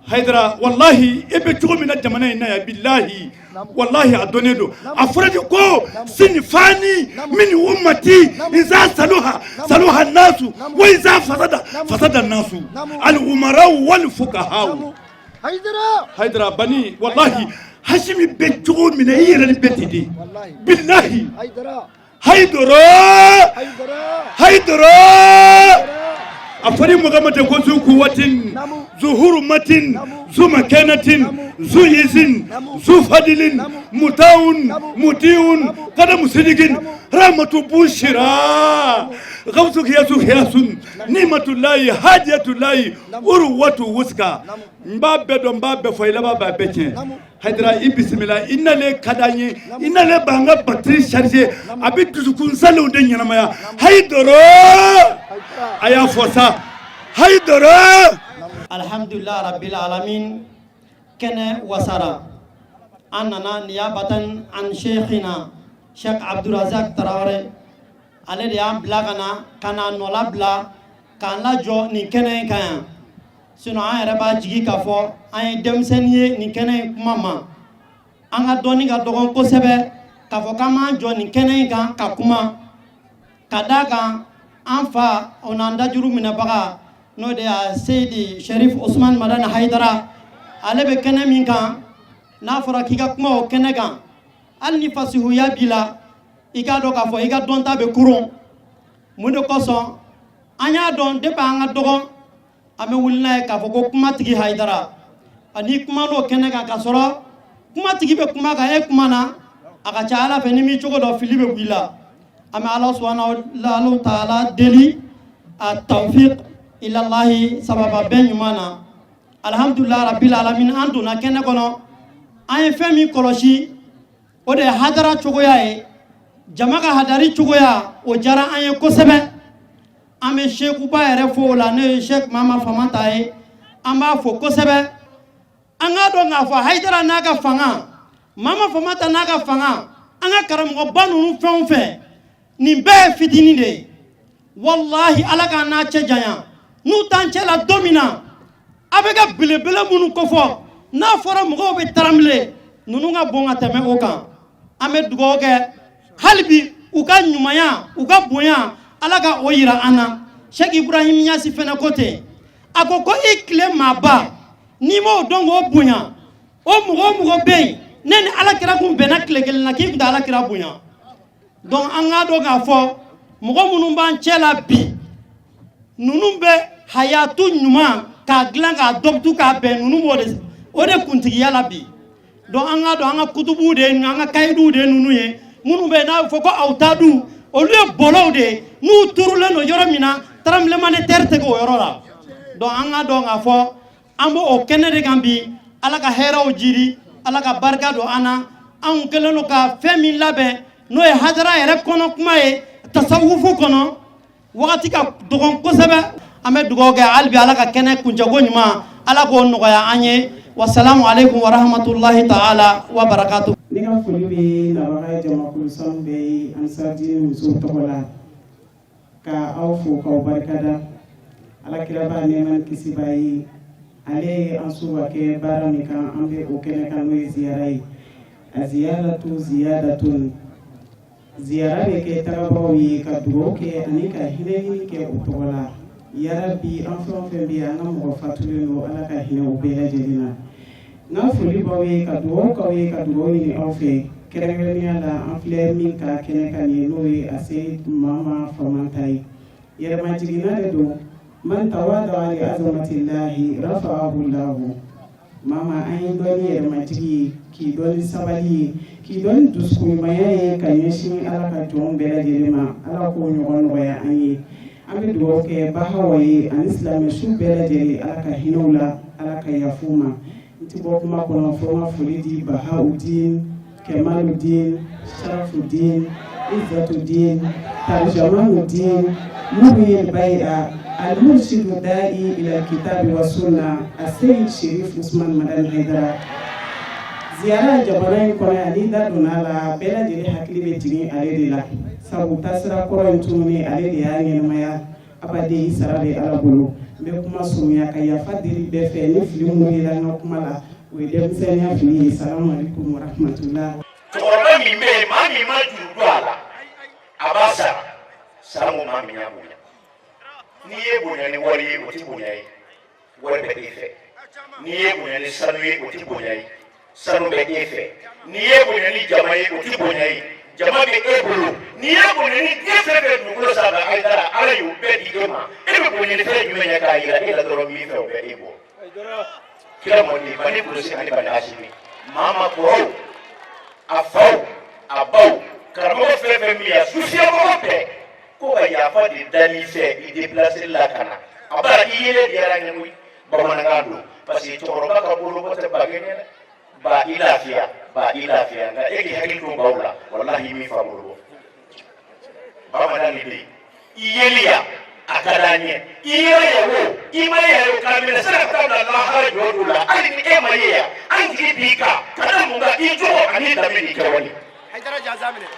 Hayidara, walahi, e bɛ cogo min na jamana in na yan, bilahi, walahi, a dɔnnen don. A fɔra de ko sinifani min umati iza saluha saluha nasu wa iza fasada fasada nasu al umara wal fuqaha. Hayidara Bani, walahi, Hasimi bɛ cogo min na, i yɛrɛ ni bɛɛ tɛ den, bilahi. Hayidara, hayidara. A fɔra mɔgɔ ma ten ko zu kuwatin, zu hurumatin, zu makanatin, zu izin, zu fadilin, mutawun, mutiun, kadamu sidikin, rahmatu bushira, gawsu kiyasu kiyasun, nimatullahi, hadiyatullahi, urwatu wuska. N b'a bɛɛ dɔn, n b'a bɛɛ fɔ, i laban b'a bɛɛ tiɲɛ. Hayidara, i bisimila. I nalen ka d'an ye, i nalen b'an ka batiri charger, a bɛ dusukun salenw de ɲɛnamaya. Hayidara, a y'a fɔ sa, Hayidara. Alhamdulillah rabbil alamin, kɛnɛ wasara. An nana niyabatan an sheikhina Sheikh Abdurazak Tarawele, ale de y'an bila ka na, ka na nɔla bila k'an lajɔ nin kɛnɛ in kan yan. Sinon an yɛrɛ b'a jigi k'a fɔ an ye denmisɛnnin ye nin kɛnɛ in kuma ma, an ka dɔnni ka dɔgɔn kosɛbɛ k'a fɔ k'an b'an jɔ nin kɛnɛ in kan ka kuma, ka d'a kan an fa o n'an dajuru minɛbaga, n'o de y'a Seyidi Sherif Osman Madani Hayidara, ale bɛ kɛnɛ min kan, n'a fɔra k'i ka kuma o kɛnɛ kan, hali ni fasihuya b'i la, i k'a dɔn k'a fɔ i ka dɔnta bɛ koron. Mun de kosɔn an y'a dɔn depuis an ka dɔgɔn, an bɛ wuli n'a ye k'a fɔ ko kuma tigi Hayidara, ani kuma n'o kɛnɛ kan, k'a sɔrɔ kuma tigi bɛ kuma kan, e kuma na, a ka ca Ala fɛ ni m'i cogo dɔn, fili bɛ bɔ i la. An bɛ Ala subahana wa taala deli a tawfiq ilallahi, sababa bɛɛ ɲuman na. Alhamdulilah rabbil alamin. An donna kɛnɛ kɔnɔ, an ye fɛn min kɔlɔsi, o de ye hadara cogoya ye, jama ka hadari cogoya, o diyara an ye kosɛbɛ. An bɛ sekuba yɛrɛ fo o la, n'o ye Sek Mama Famanta ye, an b'a fo kosɛbɛ. An k'a dɔn k'a fɔ Hayidara n'a ka fanga, Mama Famanta n'a ka fanga, an ka karamɔgɔba ninnu fɛn o fɛn, nin bɛɛ ye fitinin de ye. Walahi, Ala k'an n'a cɛ janya. N'u t'an cɛ la don min na, a bɛ ka belebele minnu kofɔ, n'a fɔra mɔgɔw bɛ taranbile, ninnu ka bon ka tɛmɛ o kan. An bɛ dugawu kɛ hali bi, u ka ɲumanya, u ka bonya, Ala ka o yira an na. Sɛki Ibrahim Ɲasi fɛnɛ ko ten, a ko ko i tile maaba, n'i m'o dɔn k'o bonya, o mɔgɔ o mɔgɔ bɛ yen, ne ni Ala kira kun bɛnna tile kelen na, k'i kun tɛ Ala kira bonya. Donc an k'a dɔn k'a fɔ mɔgɔ minnu b'an cɛ la bi, ninnu bɛ hayatu ɲuman k'a dilan k'a dɔbtu k'a bɛn, ninnu b'o de o de kuntigiya la bi. Donc an k'a dɔn an ka kutubuw de ye, an ka kayiduw de ye ninnu ye. Minnu bɛ yen n'a bɛ fɔ ko awtadu, olu ye bɔlɔw de ye, n'u turulen don yɔrɔ min na, tremblement de terre tɛ kɛ o yɔrɔ la. Donc an k'a dɔn k'a fɔ an b'o kɛnɛ de kan bi. Ala ka hɛrɛw jiri, Ala ka barika don an na. Anw kɛlen don ka fɛn min labɛn, n'o ye hadara yɛrɛ kɔnɔ kuma ye, tasawufu kɔnɔ, wagati ka dɔgɔn kosɛbɛ. An bɛ dugawu kɛ hali bi, Ala ka kɛnɛ kuncɛko ɲuman, Ala k'o nɔgɔya an ye. Wasalamu aleykum warahmatulahi taala wa barakatu. Ne ka foli bɛ nabaga jamakulu sanu bɛɛ ye Ansarudini musow tɔgɔ la, ka aw fo k'aw barikada. Ala kiraba nɛɛma ni kisi b'a ye, ale ye an su ka kɛ baara min kan, an bɛ o kɛnɛ kan, n'o ye ziyara ye. A ziyaratu ziyadatun, ziyara bɛ kɛ tagabagaw ye ka dugawu kɛ ani ka hinɛ ɲini kɛ o tɔgɔ la. Yarabi, an fɛn o fɛn bɛ yen, an ka mɔgɔ fatulen don, Ala ka hinɛ u bɛɛ lajɛlen na. N ka foli b'aw ye, ka dugawu k'aw ye, ka dugawu ɲini aw fɛ, kɛrɛnkɛrɛnnenya la an filɛ min ka kɛnɛ kan nin ye, n'o ye a se Mama Famanta ye. Yɛrɛmajiginna de don. Man tawada'a li azamatillahi rafa'ahu lahu. Mama, an ye dɔn ni yɛrɛmajigi ye, k'i dɔn ni sabali ye, k'i dɔn ni dusukunɲumanya ye ka ɲɛsin Ala ka jɔnw bɛɛ lajɛlen ma. Ala k'o ɲɔgɔn nɔgɔya an ye. An bɛ dugawu kɛ Bahawa ye ani silamɛ su bɛɛ lajɛlen, Ala ka hinɛ u la, Ala ka yafa u ma. N ti bɔ kuma kɔnɔ fo n ka foli di Bahawudin, Kemaludin, Sharafudin, Izzatudin, Tarjamanudin, Muhyin Bai'a, Al-Murshidu Da'i ila Kitabi wa Sunna, Aseyid Sherif Usman Madani Haidara. Ziyara jamana in kɔnɔ yan, n'i da donna a la, bɛɛ lajɛlen hakili bɛ jigin ale de la, sabu taasira kɔrɔ in tununi, ale de y'a ɲɛnamaya. Abaden, i sara bɛ Ala bolo. N bɛ kuma surunya ka yafa deli bɛɛ fɛ ni fili minnu yera n ka kuma la, o ye denmisɛnninya fili ye. Salamu aleykum wa rahmatulah. Cɛkɔrɔba min bɛ yen, maa min ma juru don a la, a b'a sara. Sango maa min y'a bonya, n'i ye bonya ni wari ye, o ti bonya ye, wari bɛ e fɛ. N'i ye bonya ni sanu ye, o ti bonya ye, sanu bɛ e fɛ. N'i ye bonya ni jama ye, o ti bonya ye, jama bɛ e bolo. N'i ye bonya ni diɲɛ fɛn fɛn dugukolo sanfɛ, Hayidara, Ala Ala y'o bɛɛ di e ma, e bɛ bonya ni fɛn jumɛn ye k'a yira e la dɔrɔn min fɛ o bɛ e bɔ. Kira mɔden Bani Kulusi ani Bani Hasimi, maa ma kɔrɔw, a faw, a baw, karamɔgɔ fɛn fɛn min yan, sufiyamɔgɔ bɛɛ ko ka yafa de dali fɛ i déplacé la ka na. A bara i yelen diyara n ye koyi, bamanankan don, parce que cɛkɔrɔba ka bolobɔ tɛ ba kɛ dɛ. Ba i lafiya, ba i lafiya, nka e k'i hakili to baw la, walahi min fa bolo bɔ. Bamanan ni bɛ yen, i yeli yan a ka d'an ye, i yera yan o, i ma ye yan o, k'a minɛ sira ka taa bila lahara jɔ don la, hali ni e ma ye yan, an jigi b'i kan ka da mun kan? I jogo ani danbe n'i kɛwale.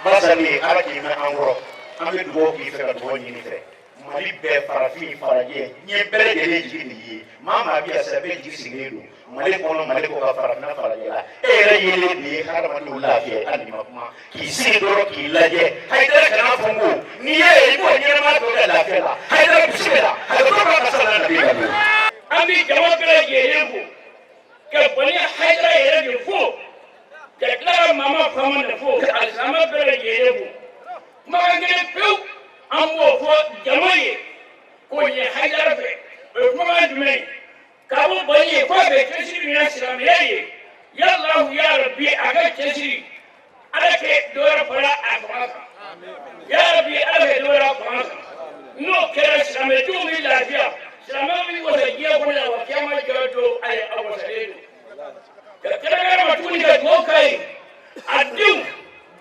Basali, Ala k'i mɛn an kɔrɔ, an bɛ dugawu k'i fɛ ka dugawu ɲini fɛ. Mali bɛɛ, farafin, farajɛ, diɲɛ bɛɛ lajɛlen jigi nin ye. Maa maa bi yan sisan, bɛɛ jigi sigilen don Mali kɔnɔ, Mali kɔ kan, farafinna, farajɛ la. E yɛrɛ yelen de ye hadamadenw lafiya, hali n'i ma kuma, k'i sigi dɔrɔn k'i lajɛ. Hayidara, kana fɔ n ko n'i y'a ye i b'o ɲɛnamaya tɔ kɛ lafiya la. Hayidara, bisimila, hakɛto b'a ka sala na bi ka don. An bɛ jama bɛɛ lajɛlen fo, ka Bani Hayidara yɛrɛ de fo, ka tila ka Mama Fama de fo, ka alisilamɛ bɛɛ lajɛlen fo. Kumakan kelen pewu an b'o fɔ jama ye k'o ɲɛ Hayidara fɛ. O ye kumakan jumɛn ye? K'a bɔ Bani ye k'a bɛ cɛsiri min na silamɛya ye, yalahu ya rabi, a ka cɛsiri, Ala kɛ dɔ wɛrɛ fara a fanga kan. Ya rabi, Ala kɛ dɔ wɛrɛ fanga kan. N'o kɛra, silamɛdenw bɛ lafiya, silamɛw bɛ wasa diɲɛ kɔnɔ yan, wa kiyama jɔ don a ye a wasalen don. Ka kɛrɛnkɛrɛn ma tuguni ka dugawu k'a ye, a denw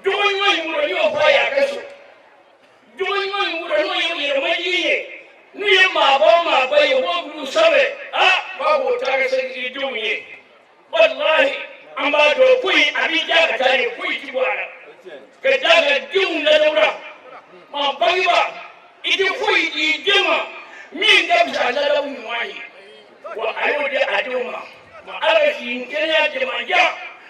jogo ɲuman in bolo, n'i y'o fɔ a ye a ka so jogo ɲuman in bolo, n'o ye yɛrɛmajigin ye, n'u ye maaba o maaba ye, u b'o bil'u sanfɛ, aa b'a k'o taa ka segin denw ye. Walahi, an b'a dɔn foyi a b'i ja ka taa ye, foyi ti bɔ a la ka da ka denw ladawura maa bangebaa, i tɛ foyi di den ma min ka fisa ladamu ɲuman ye. Wa a y'o di a denw ma. Ala ka si kɛnɛya jamajan,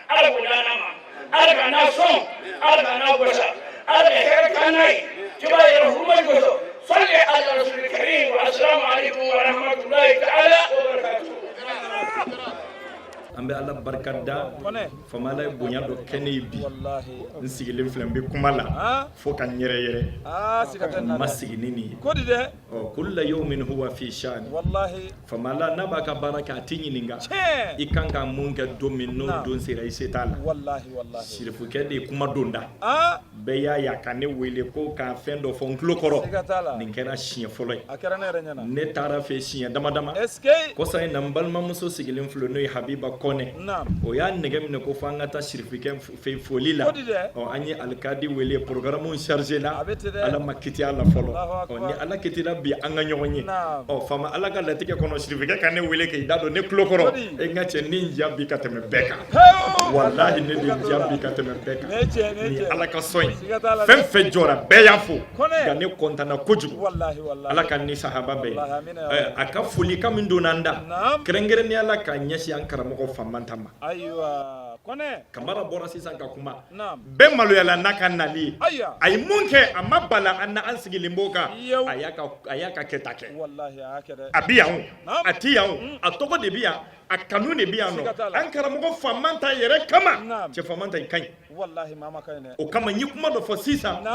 Ala k'o d'an ma, Ala ka n'a sɔn, Ala ka n'a wasa, Ala ka hɛrɛ k'an n'a ye jaba yɛrɛ huruma kosɔn. Sali ala rasul karim wa assalamu alaikum wa rahmatullahi ta'ala wa barakatuh. An bɛ Ala barika da. Faama Ala ye bonya dɔ kɛ ne ye bi. N sigilen filɛ, n bɛ kuma la fo ka n yɛrɛ yɛrɛ. N ma sigi ni nin ye. Ɔ kulla yawmin huwa fi shani. Faama Ala n'a b'a ka baara kɛ, a t'i ɲininka i kan ka mun kɛ don min. N'o don sera, i se t'a la. Sirifukɛ de ye kuma don da bɛɛ y'a ye a ka ne wele ko ka fɛn dɔ fɔ n tulo kɔrɔ. Nin kɛra siɲɛ fɔlɔ ye. Ne taara fɛ siɲɛ dama dama. Kɔsa in na, n balimamuso sigilen filɛ, n'o ye Habiba Kɔnɛ, o y'a nɛgɛ minɛ ko fo an ka taa sirifukɛ fɛ foli la. Ɔ, an ye alikadi wele, programme chargé la, Ala ma kiti a la fɔlɔ. Ɔ, ni Ala kitira bi, an ka ɲɔgɔn ye. Ɔ, faama Ala ka latigɛ kɔnɔ, sirifukɛ ka ne wele k'i da don ne tulo kɔrɔ. E n ka cɛ, ne n diya bi ka tɛmɛ bɛɛ kan. Walahi, ne de diya bi ka tɛmɛ bɛɛ kan. Ni Ala ka sɔn ye, fɛn fɛn jɔra, bɛɛ y'a fo, nka ne kɔntanna kojugu. Ala ka ni sahaba bɛɛ ye. A ka foli ka min donna an da, kɛrɛnkɛrɛnnenya la k'a ɲɛsin an karamɔgɔ Famanta ma. Kamara bɔra sisan ka kuma. Bɛɛ maloyala n'a ka nali ye. A ye mun kɛ, a ma bala an na, an sigilen b'o kan. A y'a ka kɛta kɛ. A bɛ yan, a tɛ yan, a tɔgɔ de bɛ yan, a kanu de bɛ yan nɔ, an karamɔgɔ Famanta yɛrɛ kama. Cɛ Famanta, i ka ɲi. O kama n ye kuma dɔ fɔ sisan,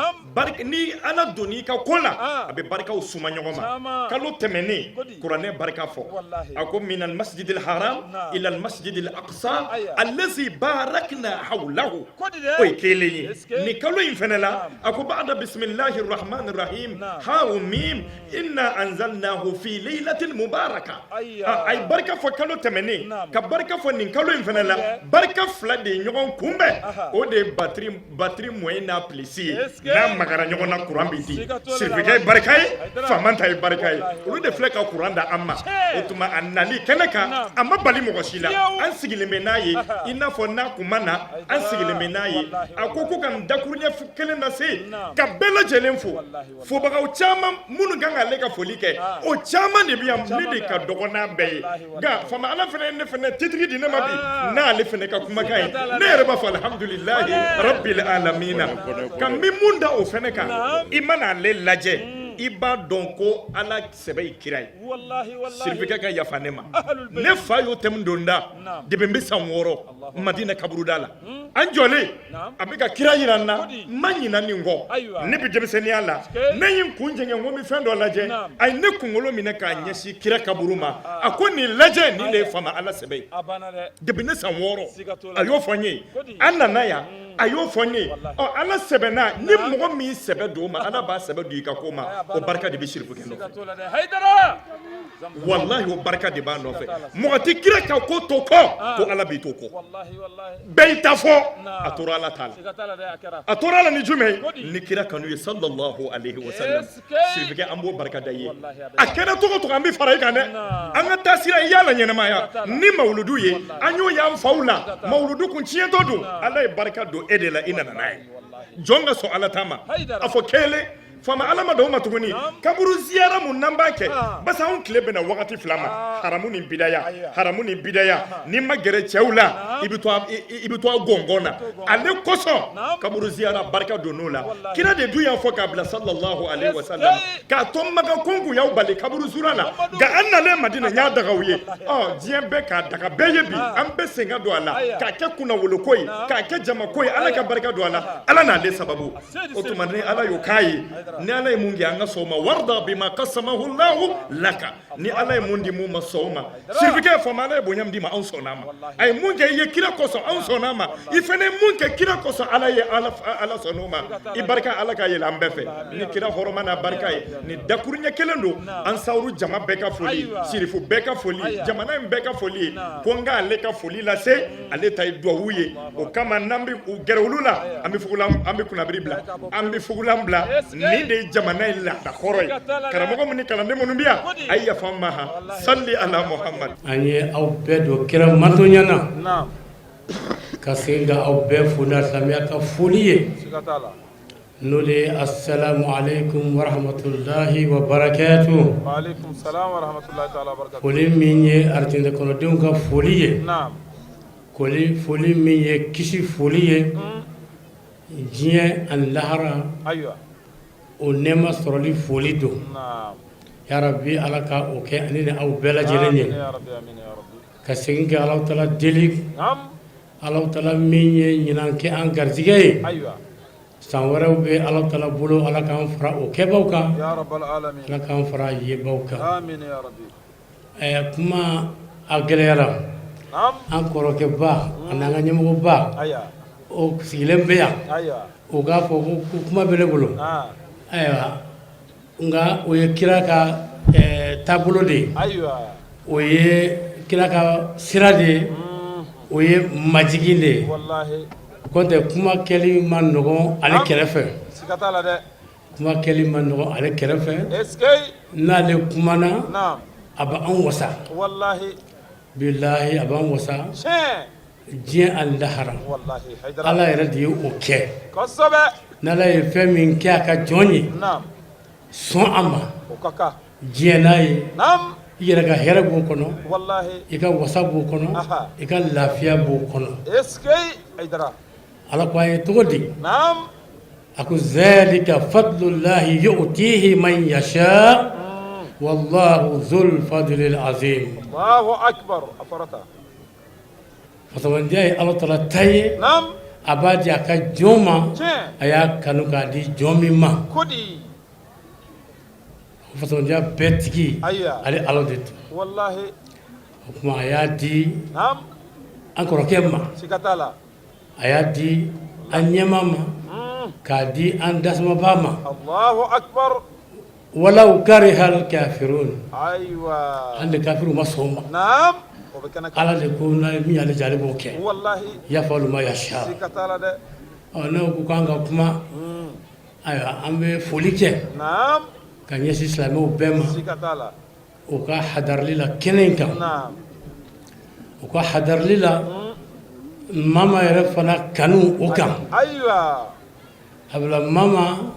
ni Ala donn'i ka ko la, a bɛ barikaw suma ɲɔgɔn ma. Kalo tɛmɛnen, kuranɛ barika fɔ, a ko minal masjidil haram ilal masjidil aqsa allazi barakna hawlahu, o ye kelen ye. Nin kalo in fana la, a ko ba'da bisimilahi rahmani rahim ha mim inna anzalnahu fi laylatin mubaraka. A ye barika fɔ kalo tɛmɛnen, ka barika fɔ nin kalo in fana la. Barika fila de ye ɲɔgɔn kunbɛn, o de ye batterie moins n'a plus ye. N'a magara ɲɔgɔn na, kuran bɛ di. Sirifikɛ ye barika ye, Famanta ye barika ye, olu de filɛ ka kuran da an ma. O tuma a nali kɛnɛ kan, a ma bali mɔgɔ si la. An sigilen bɛ n'a ye i n'a fɔ n'a kun ma na, an sigilen bɛ n'a ye. A ko ka nin dakuruɲɛ kelen lase ka bɛɛ lajɛlen fo. Fobagaw caman minnu kan k'ale ka foli kɛ, o caman de bɛ yan, ne de ka dɔgɔ n'a bɛɛ ye. Nka faama Ala fana ye ne fana titiri di ne ma bi n'ale fana ka kumakan ye. Ne yɛrɛ b'a fɔ alihamudulilahi rabbil alamina. Ka n bɛ mun da o fana kan, i mana ale lajɛ, i b'a dɔn ko Ala sɛbɛ ye kira ye. Sirifikɛ ka yafa ne ma, ne fa y'o thème don da depuis n bɛ san 6 Madina kaburuda la. An jɔlen, a bɛ ka kira yira n na, n ma ɲina nin kɔ. Ne bɛ denmisɛnninya la, ne ye n kun jɛngɛ, n ko n bɛ fɛn dɔ lajɛ. A ye ne kunkolo minɛ k'a ɲɛsin kira kaburu ma, a ko nin lajɛ, nin de ye faama Ala sɛbɛ ye. Depuis ne san 6, a y'o fɔ n ye. An nana yan, a y'o fɔ n ye. Ɔ, Ala sɛbɛnna ni mɔgɔ min sɛbɛ don o ma, Ala b'a sɛbɛ don i ka ko ma. O barika de bɛ sirifukɛ nɔfɛ, walahi, o barika de b'a nɔfɛ. Mɔgɔ tɛ kira ka ko to kɔ ko Ala b'i to kɔ. Bɛɛ y'i ta fɔ, a tora Ala ta la. A tora ala ni jumɛn ye? Ni kira kanu ye, sallallahu alaihi wasallam. Sirifikɛ, an b'o barika da i ye. A kɛra cogo cogo, an bɛ fara i kan dɛ. An ka taa sira i y'a la ɲɛnamaya ni mawuludu ye. An y'o y'an faw la, mawuludu kun tiɲɛtɔ don. Ala ye barika don e de la, i nana n'a ye. Jɔn ka sɔn Ala ta ma, a fɔ kelen faama Ala ma don o ma tuguni. Kaburu ziyara mun n'an b'a kɛ, basa anw tile bɛnna wagati fila ma, haramu ni bidaya, haramu ni bidaya. N'i ma gɛrɛ cɛw la, i bɛ to i bɛ to a gɔngɔn na. Ale kosɔn kaburu ziyara barika don n'o la. Kira de dun y'a fɔ k'a bila, sallallahu alaihi wasallam, k'a to Maka ko n kun y'aw bali kaburu zura la, nka an nalen Madina, n y'a daga u ye. Ɔ, diɲɛ bɛɛ k'a daga bɛɛ ye bi, an bɛɛ sen ka don a la k'a kɛ kunnawoloko ye, k'a kɛ jamako ye. Ala ka barika don a la, Ala n'ale sababu. O tuma ni Ala y'o k'a ye, ni Ala ye mun kɛ, an ka sɔn o ma. Warda bima qasamahu Allahu laka. Ni Ala ye mun di mun ma, sɔn o ma. Sirifikɛ, faama Ala ye bonya min d'i ma, anw sɔnna a ma. A ye mun kɛ i ye kira kosɔn, anw sɔnna a ma. I fana ye mun kɛ kira kosɔn, Ala ye, Ala sɔnna o ma. I barika, Ala ka yɛlɛ an bɛɛ fɛ ni kira hɔrɔma n'a barika ye. Ni dakuruɲɛ kelen don, ansaru jama bɛɛ ka foli, sirifu bɛɛ ka foli, jamana in bɛɛ ka foli ye ko n k'ale ka foli lase. Ale ta ye duwawu ye. O kama n'an bɛ u gɛrɛ olu la, an bɛ fugulan, an bɛ kunnabiri bila, an bɛ fugulan bila. Nin de ye jamana in laada kɔrɔ ye. Karamɔgɔ minnu ni kalanden minnu bɛ yan, a ye yafa n ma. Han, sali ala Muhamad. An ye aw bɛɛ don kira mantonya na, ka segin ka aw bɛɛ fo n'a silamɛya ka foli ye, n'o de ye assalamu alaikum warahmatullahi wabarakatuh. Foli min ye arijinɛ kɔnɔdenw ka foli ye, foli min ye kisi foli ye diɲɛ ani lahara, o nɛɛma sɔrɔli foli don. Ya rabi, Ala ka o kɛ ani ni aw bɛɛ lajɛlen ye. Ka segin ka Alahu taala deli, Alahu taala min ye ɲinan kɛ an garijɛgɛ ye, san wɛrɛw bɛ Alahu taala bolo, Ala k'an fara o kɛbaw kan, Ala k'an fara yebaw kan. Kuma a gɛlɛyara. An kɔrɔkɛba ani an ka ɲɛmɔgɔba, o sigilen bɛ yan, o k'a fɔ ko kuma bɛ ne bolo. Ayiwa, nka o ye kira ka taabolo de ye, o ye kira ka sira de ye, o ye majigin de ye. Kɔntɛ, kuma kɛli ma nɔgɔn ale kɛrɛfɛ, kuma kɛli ma nɔgɔn ale kɛrɛfɛ. N'ale kumana, a bɛ an wasa, bilahi, a b'an wasa diɲɛ ani lahara. Ala yɛrɛ de ye o kɛ. N'Ala ye fɛn min kɛ a ka jɔn ye, sɔn a ma, diɲɛ n'a ye, i yɛrɛ ka hɛrɛ b'o kɔnɔ, i ka wasa b'o kɔnɔ, i ka lafiya b'o kɔnɔ. Ala ko a ye cogo di? A ko zalika fadlullahi yu'tihi man yasha wallahu zul fadlil azim. Fasamandiya ye Ala taala ta ye, a b'a di a ka jɔn ma, a y'a kanu k'a di jɔn min ma. Fasamandiya bɛɛ tigi, ale Ala de don. O tuma a y'a di an kɔrɔkɛ ma, a y'a di an ɲɛmaa ma, k'a di an dasumabaa ma. Walaw karihal kafirun, hali ni kafiriw ma sɔn o ma, Ala de ko n'a min y'ale diya ale b'o kɛ, yafalu ma yasha. Ɔ, n'aw ko k'an ka kuma, ayiwa, an bɛ foli kɛ ka ɲɛsin silamɛw bɛɛ ma u ka hadarili la kɛnɛ in kan, u ka hadarili la Mama yɛrɛ fana kanu o kan. A bila Mama,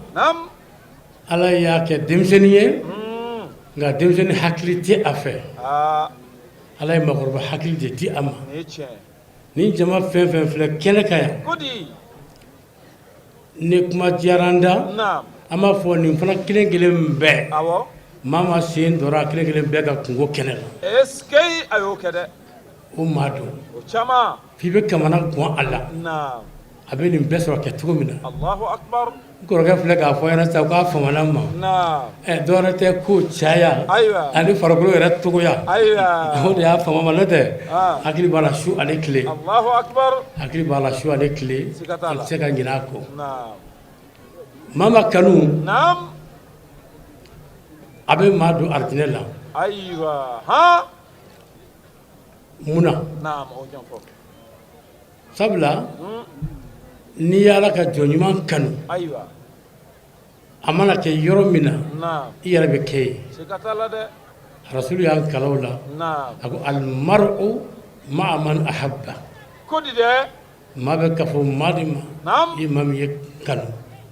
Ala y'a kɛ denmisɛnnin ye, nka denmisɛnnin hakili tɛ a fɛ. Ala ye makɔrɔba hakili de di a ma. Ni jama fɛn fɛn filɛ kɛnɛ kan yan, ni kuma diyara an da, an b'a fɔ nin fana kelen kelen bɛɛ. Mama sen dɔra kelen kelen bɛɛ ka kunko kɛnɛ la. Est-ce que a y'o kɛ dɛ? O maa don. O caman. F'i bɛ kamana gan a la. Naam. A bɛ nin bɛɛ sɔrɔ kɛ cogo min na. Allahu akbar. N kɔrɔkɛ filɛ k'a fɔ ɲɛna sisan k'a famana n ma. Naam. Ɛ dɔwɛrɛ tɛ ko caya. Ayiwa. Ani farikolo yɛrɛ cogoya. Ayiwa. O de y'a fama ma n'o tɛ. Ah. Hakili b'a la su ani tile. Allahu akbar. Hakili b'a la su ani tile. Siga t'a la. I tɛ se ka ɲinɛ a kɔ. Naam. Mama kanu. Naam. A bɛ maa don arijinɛ la. Ayiwa. Han. Mun na? Naam, o ɲɛfɔ. Sabula n'i ye Ala ka jɔn ɲuman kanu. Ayiwa. A mana kɛ yɔrɔ min na. Naam. I yɛrɛ bɛ kɛ yen. Siga t'a la dɛ. Rasulu y'an kalan o la. Naam. A ko almaru maa man ahabba. Ko di dɛ. Maa bɛ kafo maa de ma. Naam. I ye maa min ye kanu.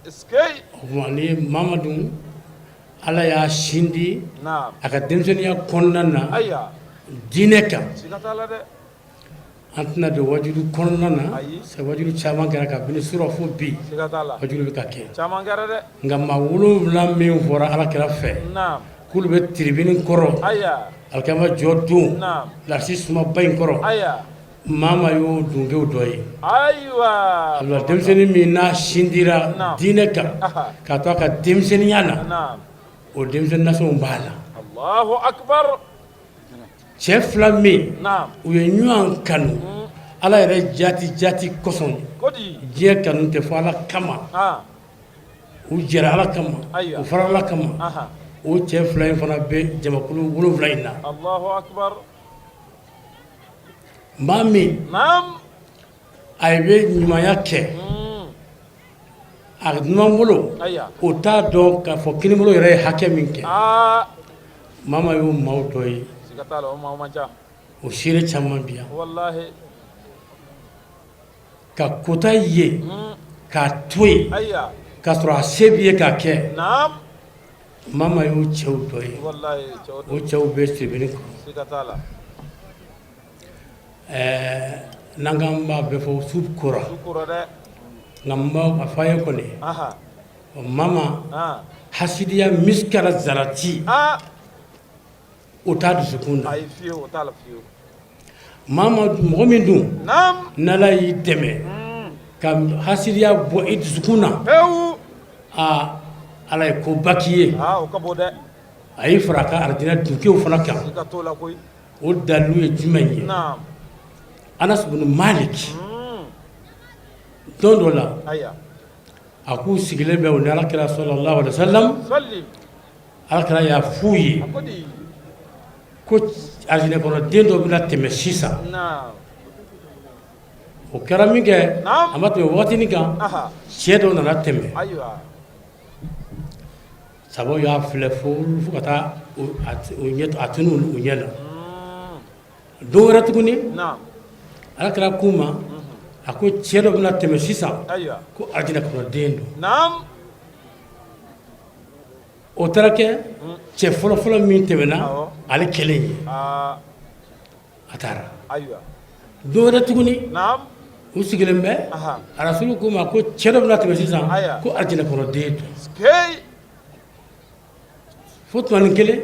Est-ce que. O tuma n'i ye Mama dun Ala y'a sindi. Naam. A ka denmisɛnninya kɔnɔna na. Ayiwa. Diinɛ kan. Siga t'a la dɛ. An tɛna don wajibi kɔnɔna na Ayi. c'est wajibi caman kɛra kabini surɔ fo bi Siga t'a la. wajibi bɛ ka kɛ Caman kɛra dɛ. nka maa 7 min fɔra Ala kira fɛ Naam. k'olu bɛ tribune kɔrɔ Ayiwa. alikiyama jɔ don Naam. larasi sumaba in kɔrɔ Ayiwa. Mama y'o dunkew dɔ ye Ayiwa. sabula denmisɛnnin min n'a sindira Naam. diinɛ kan Aha. k'a to a ka denmisɛnninya na Naam. o denmisɛnnin nasɔn b'a la Allahu akbar. Cɛ fila min Naam. u ye ɲɔgɔn kanu Ala yɛrɛ jati jati kosɔn Ko di. diɲɛ kanu tɛ fɔ Ala kama Ah. u jɛra Ala kama Ayiwa. u fara Ala kama Aha. o cɛ fila in fana bɛ jamakulu 7 in na Allahu akbar. maa min Naam. a bɛ ɲumanya kɛ a numanbolo Ayiwa. o t'a dɔn k'a fɔ kinibolo yɛrɛ ye hakɛ min kɛ Aa. Mama y'o maaw dɔ ye Siga t'a la o maa man ca. o seere caman bi yan Wallahi. ka kota ye k'a to yen Ayiwa. k'a sɔrɔ a se b'i ye k'a kɛ Naam. Mama y'o cɛw dɔ ye Wallahi cɛw o cɛw bɛ tribune kɔrɔ Siga t'a la. ɛɛ n'an k'an b'a bɛɛ fɔ su kora Su kora dɛ. nka n b'a fɔ a ye kɔni Aha. mama Ah. hasidiya misikala zarati Ah. o t'a dusukun na Ayi fiyewu o t'a la fiyewu. mama mɔgɔ min dun Naam. n'Ala y'i dɛmɛ ka hasidiya bɔ i dusukun na Pewu. aa Ala ye koba k'i ye Aa o ka bon dɛ. a y'i fara a ka arijinɛ dunkew fana kan Siga t'o la koyi. o dalilu ye jumɛn ye Naam. Anas bin Malik don dɔ la Ayiwa. a k'u sigilen bɛ u ni Ala kira sallallahu alaihi wasallam Salli. Ala kira y'a f'u ye A ko di. ko arijinɛ kɔnɔ den dɔ bɛna tɛmɛ sisan Naam. o kɛra min kɛ Naam. a ma tɛmɛ wagatinin kan Aha. cɛ dɔ nana tɛmɛ Ayiwa. sabaw y'a filɛ fo fo ka taa a tunu u ɲɛ la don wɛrɛ tuguni Naam. Ala kira k'u ma a ko cɛ dɔ bɛna tɛmɛ sisan Ayiwa. ko arijinɛ kɔnɔ den don Naam. o taara kɛ cɛ fɔlɔfɔlɔ min tɛmɛna ale kelen ye Aa. a taara Ayiwa. don wɛrɛ tuguni Naam. u sigilen bɛ Aha. arasulu k'u ma ko cɛ dɔ bɛna tɛmɛ sisan Ayiwa. ko arijinɛ kɔnɔ den don Hey. fo tumanin kelen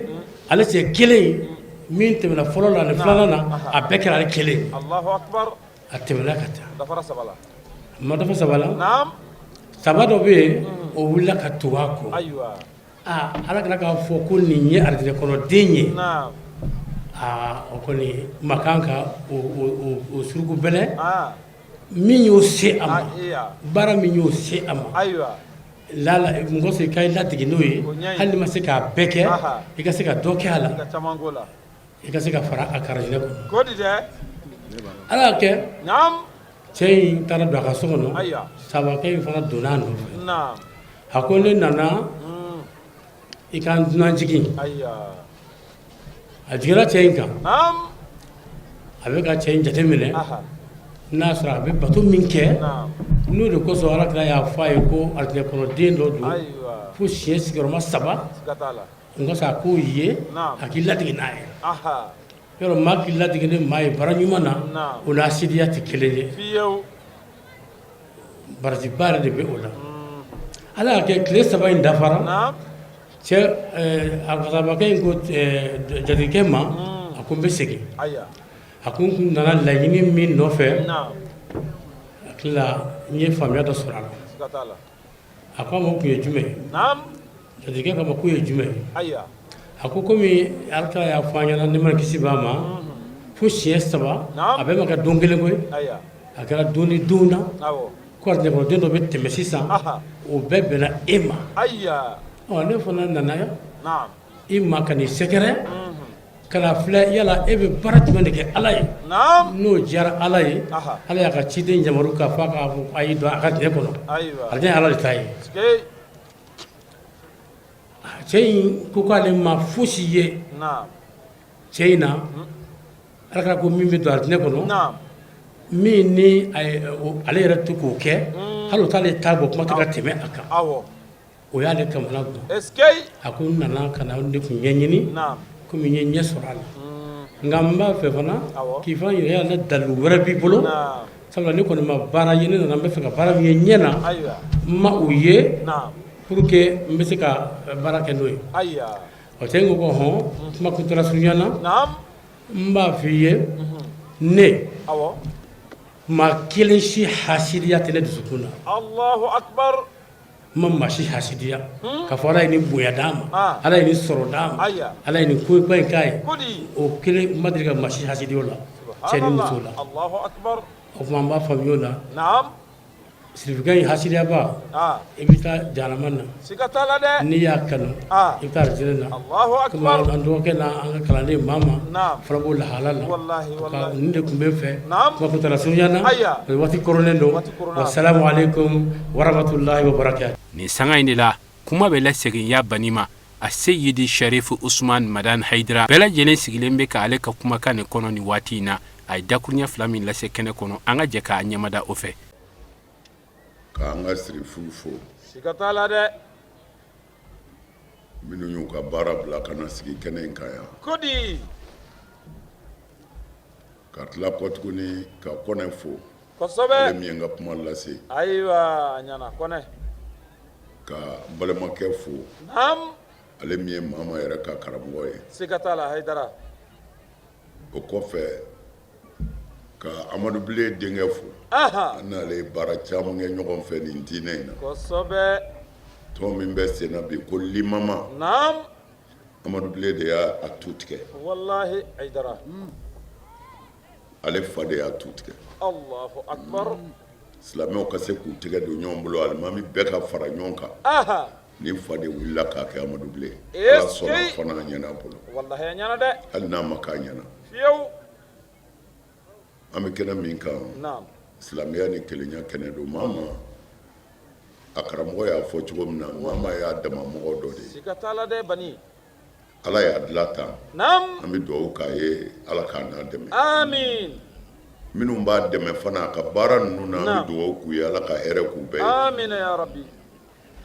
ale cɛ kelen min tɛmɛna fɔlɔ la ani filanan na a bɛɛ kɛra ale kelen ye Allahu akbar. a tɛmɛna ka taa Dafara saba la. a ma dafa saba la Naam. saba dɔ bɛ yen o wulila ka tugu a kɔ Ayiwa. aa Ala kira k'a fɔ ko nin ye arijinɛ kɔnɔ den ye Naam. aa o kɔni ma kan ka o suruku bɛlɛ Ah. min y'o se a ma Iya. baara min y'o se a ma Ayiwa. lala mɔgɔ se ka i ladege n'o ye O ɲɛ ye. hali n'i ma se k'a bɛɛ kɛ Aha. i ka se ka dɔ kɛ a la I ka caman k'o la. i ka se ka fara a kan arijinɛ kɔnɔ Ko di dɛ. Ala y'a kɛ Naam. cɛ in taara don a ka so kɔnɔ Ayiwa. sabakɛ in fana donna a nɔfɛ Naam. a ko ne nana i ka n dunan jigin Ayiwa. a jiginna cɛ in kan Naam. a bɛ ka cɛ in jateminɛ Aha. n'a sɔrɔ a bɛ bato min kɛ Naam. n'o de kosɔn Ala kira y'a fɔ a ye ko arijinɛ kɔnɔ den dɔ don Ayiwa. fo siɲɛ sigiyɔrɔma saba Siga t'a la. n ka a k'o ye Naam. a k'i ladege n'a ye Aha. yɔrɔ maa k'i ladege ni maa ye baara ɲuman na Naam. o n'a hasidiya tɛ kelen ye Fiyewu. barajiba yɛrɛ de bɛ o la Ala y'a kɛ tile 3 in dafara Naam. Cɛ a kasabakɛ in ko jatigikɛ ma, a ko n bɛ segin. A ko n kun nana laɲini min nɔfɛ, hakili la n ye faamuya dɔ sɔrɔ a la. A ko a ma, o tun ye jumɛn ye? Jatigikɛ k'a ma k'o ye jumɛn ye? A ko komi Ala y'a fɔ an ɲɛna, nɛɛma kisi b'a ma, fo siɲɛ saba, a bɛɛ ma kɛ don kelen koyi, a kɛra don ni don na, ko alijinɛkɔnɔden dɔ bɛ tɛmɛ sisan, o bɛɛ bɛnna e ma. Ɔ, ne fana nana yan i ma ka n'i sɛgɛrɛ ka na filɛ, yala e bɛ baara jumɛn de kɛ Ala ye, n'o diyara Ala ye, Ala y'a ka ciden yamaru k'a fɔ k'a fɔ a y'i don a ka diɲɛ kɔnɔ. Alijinɛ ye Ala de ta ye. Cɛ in ko k'ale ma fosi ye cɛ in na. Ala kira ko min bɛ don alijinɛ kɔnɔ, min ni ale yɛrɛ to k'o kɛ, hali o t'ale ta bɔ, kuma tɛ ka tɛmɛ a kan, o y'ale kamana gan. A ko n nana ka na de tun ɲɛɲini, komi n ye ɲɛ sɔrɔ a la, nka n b'a fɛ fana k'i fana yɛrɛ ne dalilu wɛrɛ b'i bolo, sabula ne kɔni ma baara ye, ne nana n bɛ fɛ ka baara min ye ɲɛ na, n ma o ye, pour que n bɛ se ka baara kɛ n'o ye. O cɛ in ko hɔn, kuma kuntaala surunya na, n b'a fɔ i ye, ne maa kelen si hasidiya tɛ ne dusukun na. N ma maa si hasidiya k'a fɔ Ala ye nin bonya d'a ma, Ala ye nin sɔrɔ d'a ma, Ala ye nin koba in k'a ye. O kelen, n ma deli ka maa si hasidi o la, cɛ ni muso la. O tuma an b'a faamuya o la. Sirifikɛ in hasidiyaba, i bɛ taa jahanama na. Siga t'a la dɛ. N'i y'a kanu, i bɛ taa alijinɛ na. Komi an dɔgɔkɛ n'an ka kalanden Mama fana b'o lahala la. Nin de tun bɛ n fɛ kuma kuntaala surunya na, waati koronnen don. Wasalamu aleykum warahmatulahi wabarakatu. Nin sanga in de la, kuma bɛ lasegin ya bani ma a seyidi Sharifu Usman Madani Hayidara. Bɛɛ lajɛlen sigilen bɛ k'ale ka kumakan nin kɔnɔ nin waati in na. A ye dakuruɲɛ fila min lase kɛnɛ kɔnɔ, an ka jɛ k'a ɲɛmada o fɛ. K'an ka sirifuw fo. Siga t'a la dɛ. Minnu y'u ka baara bila ka na sigi kɛnɛ in kan yan. Ko di. Ka tila kɔ tuguni ka Kɔnɛ fo. Kosɛbɛ. Ale min ye n ka kuma lase. Ayiwa, a ɲɛna Kɔnɛ. Ka n balimakɛ fo. Naamu. Ale min ye Mama yɛrɛ ka karamɔgɔ ye. Siga t'a la Hayidara. O kɔfɛ ka Amadu Bilen denkɛ fo, an n'ale ye baara caman kɛ ɲɔgɔn fɛ nin diinɛ in na, kosɛbɛ, tɔn min bɛ sen na bi ko Limama, naamu, Amadu Bilen de y'a tu tigɛ, walahi Hayidara, ale fa de y'a tu tigɛ, Alahu akibaru, silamɛw ka se k'u tɛgɛ don ɲɔgɔn bolo, alimami bɛɛ ka fara ɲɔgɔn kan, Nin fa de wulila k'a kɛ Amadu Bilen Ala sɔnna fana a ɲɛna a bolo, walahi a ɲɛna dɛ, hali n'a ma k'a ɲɛna, fiyewu, an bɛ kɛnɛ min kan, naamu, silamɛya ni kelenya kɛnɛ don. Mama a karamɔgɔ y'a fɔ cogo min na, Mama y'a dama mɔgɔ dɔ de ye, siga t'a la dɛ bani, Ala y'a dilan tan, naamu, an bɛ dugawu k'a ye Ala k'a n'a dɛmɛ, amiin, minnu b'a dɛmɛ fana a ka baara ninnu na, an bɛ dugawu k'u ye Ala ka hɛrɛ k'u bɛɛ ye, amiina yarabi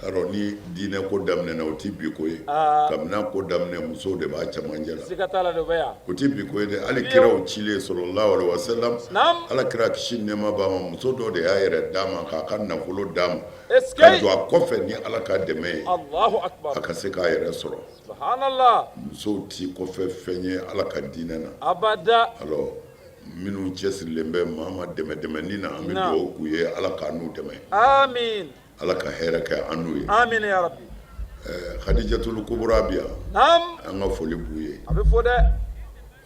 Yarɔ ni diinɛ ko daminɛna, o tɛ bi ko ye. Kabini a ko daminɛ, musow de b'a cɛmancɛ la. Siga t'a la dɛ, o bɛ yan. O tɛ bi ko ye dɛ. Hali kiraw cilen sɔlɔlahu alehi wasalam, Ala kira kisi ni nɛɛma b'a ma, muso dɔ de y'a yɛrɛ d'a ma, k'a ka nafolo d'a ma, est-ce que ka jɔ a kɔfɛ ni Ala ka dɛmɛ ye, Alahu akibaru, a ka se k'a yɛrɛ sɔrɔ. Subahanala. Musow t'i kɔfɛ fɛn ye Ala ka diinɛ na. Abada. Alors minnu cɛsirilen bɛ Mama dɛmɛ dɛmɛni na, an bɛ dugawu k'u ye Ala k'an n'u dɛmɛ. Amiina. Ala ka hɛrɛ kɛ an n'u ye. Amina yarabi. Ɛɛ Hadijatul Kubura bi yan. Naamu. An ka foli b'u ye. A bɛ fo dɛ.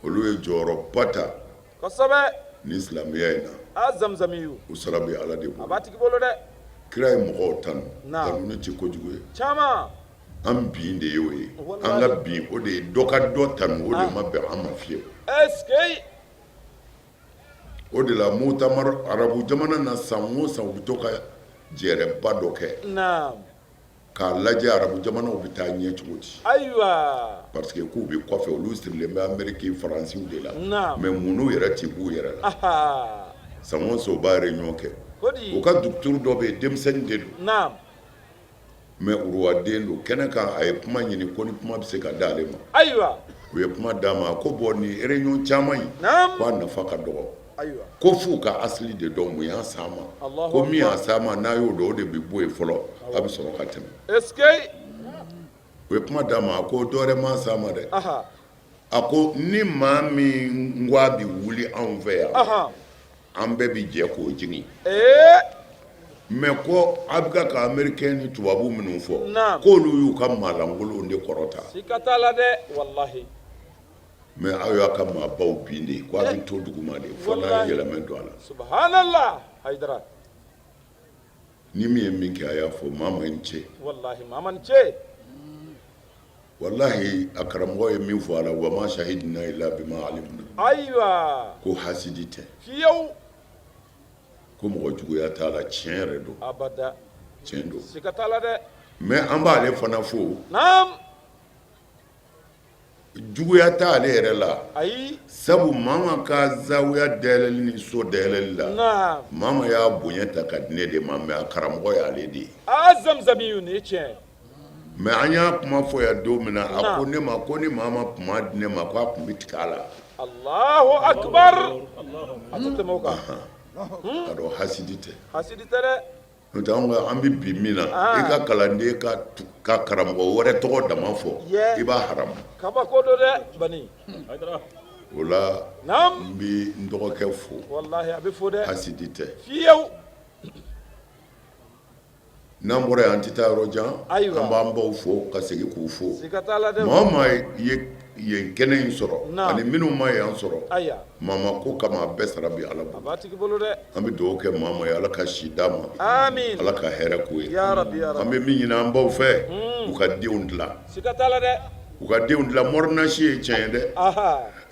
Olu ye jɔyɔrɔba ta. Kosɛbɛ. Nin silamɛya in na. A zamzamiyu. U sara bɛ Ala de bolo. A b'a tigi bolo dɛ. Kira ye mɔgɔw tanu. Naamu. Tanuni tɛ kojugu ye. Caman. An bin de y'o ye. An ka bin o de ye dɔ ka dɔ tanu, o de ma bɛn an ma fiyewu. Est ce que. O de la mutamar arabu jamana na, san o san u bɛ to ka jɛrɛba dɔ kɛ k'a lajɛ arabu jamanaw bɛ taa ɲɛ cogo di. Ayiwa, parce que k'u bɛ kɔfɛ, olu sirilen bɛ Ameriki, Faransiw de la, mais mun n'u yɛrɛ ti b'u yɛrɛ la. San o san u b'a réunion kɛ. U ka docteur dɔ bɛ yen, denmisɛnnin de don, mais uruwaden don. Kɛnɛ kan, a ye kuma ɲini ko ni kuma bɛ se ka d'ale ma. Ayiwa, u ye kuma d'a ma. A ko bon, nin réunion caman in, k'a nafa ka dɔgɔ, ko f'u ka asili de dɔn, mun y'a s'an ma, ko min y'a s'an ma, n'a y'o dɔn, o de bɛ bɔ yen fɔlɔ, a bɛ sɔrɔ ka tɛmɛ. Est-ce que. U ye kuma d'a ma, a ko dɔwɛrɛ ma s'a ma dɛ, a ko ni maa min ko a bɛ wuli anw fɛ yan, an bɛɛ bɛ jɛ k'o jigin. Mais ko a bɛ ka ka américain ni tubabu minnu fɔ, k'olu y'u ka maalankolonw de kɔrɔta. Siga t'a la dɛ, walahi. Mais aw y'a ka maabaw bin de, ko a bɛ to duguma de fo n'a ye yɛlɛmɛ don a la. Subhanallah, Hayidara. Ni min ye min kɛ, a y'a fɔ. Mama i ni ce. Walahi, mama ni ce. Walahi, a karamɔgɔ ye min fɔ a la, wa ma shahidina illa bima alimna. Ayiwa. Ko hasidi tɛ. Fiyewu. Ko mɔgɔ juguya t'a la, tiɲɛ yɛrɛ don. Abada. Tiɲɛ don. Siga t'a la dɛ. Mais an b'ale fana fo. Naam. Juguya t'ale yɛrɛ la. Ayi. Sabu mama ka zawiya dayɛlɛli ni so dayɛlɛli la. Naam. Mama y'a bonya ta ka di ne de ma, mais a karamɔgɔ y'ale de ye. Aa, zamzamiyu, nin ye tiɲɛ ye. Mais an y'a kuma fɔ yan don min na, a ko ne ma ko ni mama tun m'a di ne ma, ko a tun bɛ tigɛ a la. Allahu akbar. A tɛ tɛmɛ o kan. Ka dɔn hasidi tɛ. Hasidi tɛ dɛ. N'o tɛ anw ka an bɛ bi min na, i ka kalanden ka karamɔgɔ wɛrɛ tɔgɔ dama fɔ, i b'a haramu. Kabako don dɛ, bani. O la, n bɛ n dɔgɔkɛ fo. Walahi, a bɛ fo dɛ. Hasidi tɛ. Fiyewu. N'an bɔra yan, an tɛ taa yɔrɔ jan. Ayiwa. An b'an baw fo ka segin k'u fo. Siga t'a la dɛ. Maa o maa ye yen kɛnɛ in sɔrɔ, ani minnu ma yan sɔrɔ, ayiwa, mama ko kama, a bɛɛ sara bi Ala bolo. A b'a tigi bolo dɛ. An bɛ dugawu kɛ mama ye, Ala ka si d'a ma. Amiina. Ala ka hɛrɛ k'u ye. Ya rabi, ya rabi. An bɛ min ɲini an baw fɛ, u ka denw dilan. Siga t'a la dɛ. U ka denw dilan. Mɔrinasi ye tiɲɛ ye dɛ.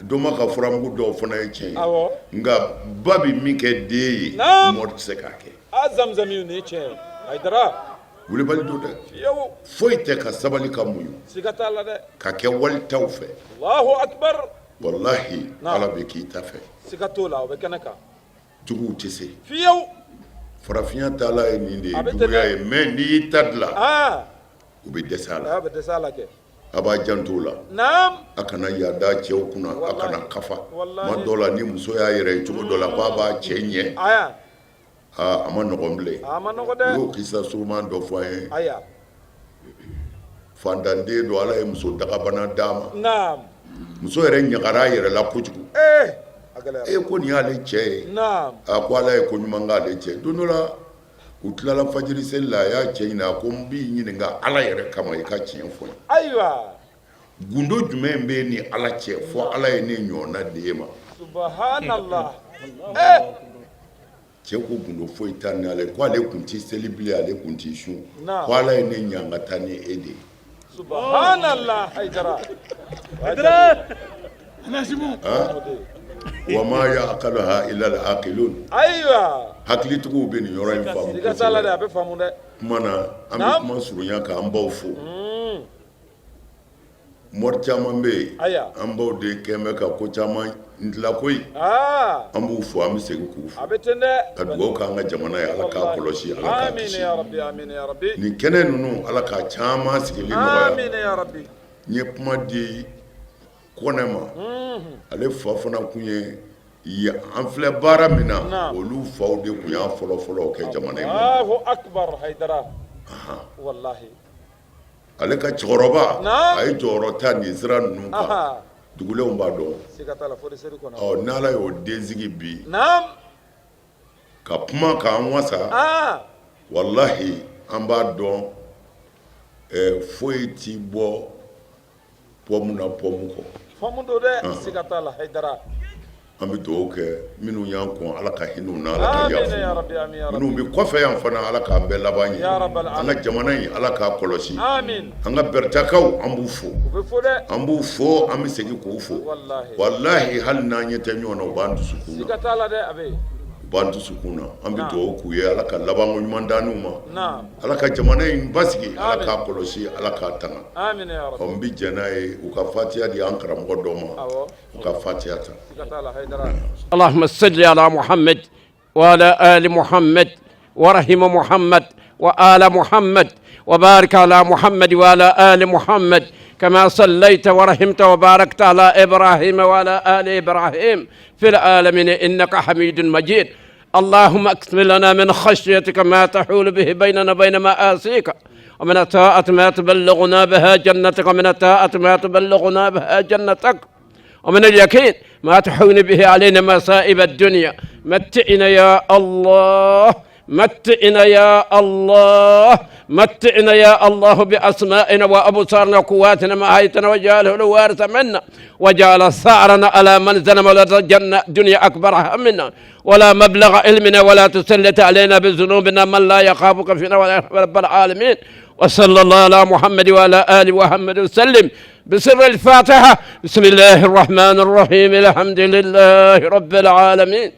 Doma ka furamugu dɔw fana ye tiɲɛ ye. Awɔ. Nka ba bɛ min kɛ den ye, mɔri tɛ se k'a kɛ. A zamzami, nin ye tiɲɛ ye, Hayidara. Wulibali don dɛ. Fiyewu. Foyi tɛ ka sabali ka muɲu. Siga t'a la dɛ. Ka kɛ walitaw fɛ. Allahu akbar. Walahi, Ala bɛ k'i ta fɛ. Siga t'o la, o bɛ kɛnɛ kan. Juguw tɛ se. Fiyewu. Farafinya taala ye nin de ye, A bɛ ten juguya dɛ. ye, mais n'i y'i ta dilan, u bɛ dɛsɛ a la. A bɛ dɛsɛ a la kɛ. A b'a janto o la. Naam. A kana yaada cɛw kunna, a kana kafa. Walahi. Tuma dɔ la, ni muso y'a yɛrɛ ye cogo dɔ la, k'a b'a cɛ ɲɛ. Aya. Aa, a ma nɔgɔn bilen. A ma nɔgɔn dɛ. U y'o kisa suruman dɔ fɔ an ye. Aya. Fantanden don, Ala ye muso dagabana d'a ma. Naam. Muso yɛrɛ ɲagara a yɛrɛ la kojugu. Ee, a gɛlɛyara. E ko nin y'ale cɛ ye. Naam. A ko Ala ye ko ɲuman k'ale cɛ. Don dɔ la, u tilala fajiri seli la, a y'a cɛ ɲininka, a ko n b'i ɲininka Ala yɛrɛ kama, i ka tiɲɛ fɔ n ye. Ayiwa. Gundo jumɛn bɛ ni Ala cɛ fo Ala ye ne ɲɔgɔnna di e ma? Subhanallah. Ee. Cɛ ko gundo foyi t'a ni Ala ko ale tun tɛ seli bilen, ale tun tɛ sun, Naam. ko Ala ye ne ɲangata ni e de ye. Subhanallah, Hayidara. Hayidara. Han? Wa ma ya'qiluha illa al-aqilun. Ayiwa. Hakilitigiw bɛ nin yɔrɔ in faamu. Siga t'a la dɛ, a bɛ faamu dɛ. Kuma na, an bɛ Naam. kuma surunya k'an baw fo. Mɔri caman bɛ yen, Aya. an baw de kɛn bɛ ka ko caman dilan koyi. An b'u fo, an bɛ segin k'u fo. A bɛ ten dɛ. Ka dugawu k'an ka jamana ye, Ala k'a kɔlɔsi, Ala k'a Amina kisi. ya rabbi, amina ya rabbi. Nin kɛnɛ ninnu, Ala k'a caman sigili nɔgɔya. Amina ya rabbi. N ye kuma di Kɔnɛ ma, ale fa fana tun ye an filɛ baara min na, olu faw de tun y'a fɔlɔ-fɔlɔ kɛ jamana in kɔnɔ. Allahu akbar, Hayidara. Wallahi. Ale ka cɛkɔrɔba, a ye jɔyɔrɔ ta nin sira ninnu kan, dugulenw b'a dɔn. Siga t'a la, fonisere kɔnɔ. Ɔ, n'Ala y'o den sigi bi ka kuma k'an wasa, walahi, an b'a dɔn foyi ti bɔ pɔmu na pɔmu kɔ. Faamu don dɛ, siga t'a la, Hayidara. An bɛ dugawu kɛ minnu y'an kɔn, Ala ka hinɛ u na, Ala ka Amina yafa ya rabbi, amin ya rabbi. minnu bɛ kɔfɛ yan fana, Ala k'an bɛɛ laban Ya rabbal ɲɛ. An ka jamana in, Ala k'a kɔlɔsi. Amin. An ka Bɛrɛtakaw, an b'u fo. U bɛ fo dɛ. An b'u fo, an bɛ segin k'u fo. Wallahi. Walahi, hali n'an ɲɛ tɛ ɲɔgɔn na, u b'an dusukun na. Siga t'a la dɛ, a bɛ yen. U b'an dusukun na. An bɛ dugawu k'u ye, Ala ka labanko ɲuman d'an ma. Naam. Ala ka jamana in basigi, Ala Amin. k'a kɔlɔsi, Ala k'a tanga. Amina ya rabbi. Ɔ, n bɛ jɛn n'a ye, u ka fatiya di an karamɔgɔ dɔ ma. Awɔ. U ka fatiya ta. Siga t'a la, Hayidara. اللهم صل على محمد وعلى آل محمد ورحم محمد وآل محمد وبارك على محمد وعلى آل محمد كما صليت ورحمت وباركت على إبراهيم وعلى آل إبراهيم في العالمين إنك حميد مجيد. اللهم اقسم لنا من خشيتك ما تحول به بيننا وبين معاصيك، ومن الطاعة ما تبلغنا بها جنتك، ومن الطاعة ما تبلغنا بها جنتك، ومن اليقين ما تحون به علينا مصائب الدنيا. متعنا يا الله، متعنا يا الله، متعنا يا الله بأسمائنا وأبصارنا وقواتنا ما أحييتنا، واجعله الوارث منا، واجعل ثأرنا على من ظلم، ولا تجعلنا الدنيا أكبر همنا ولا مبلغ علمنا، ولا تسلط علينا بذنوبنا من لا يخافك فينا ولا يرحم رب العالمين. وصلى الله على محمد وعلى آله ومحمد وسلم. بسر الفاتحة. بسم الله الرحمن الرحيم. الحمد لله رب العالمين،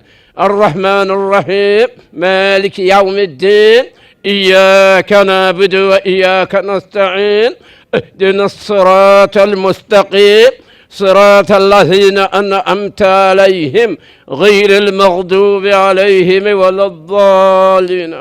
الرحمن الرحيم، مالك يوم الدين، إياك نعبد وإياك نستعين، اهدنا الصراط المستقيم، صراط الذين أنعمت عليهم غير المغضوب عليهم ولا الضالين.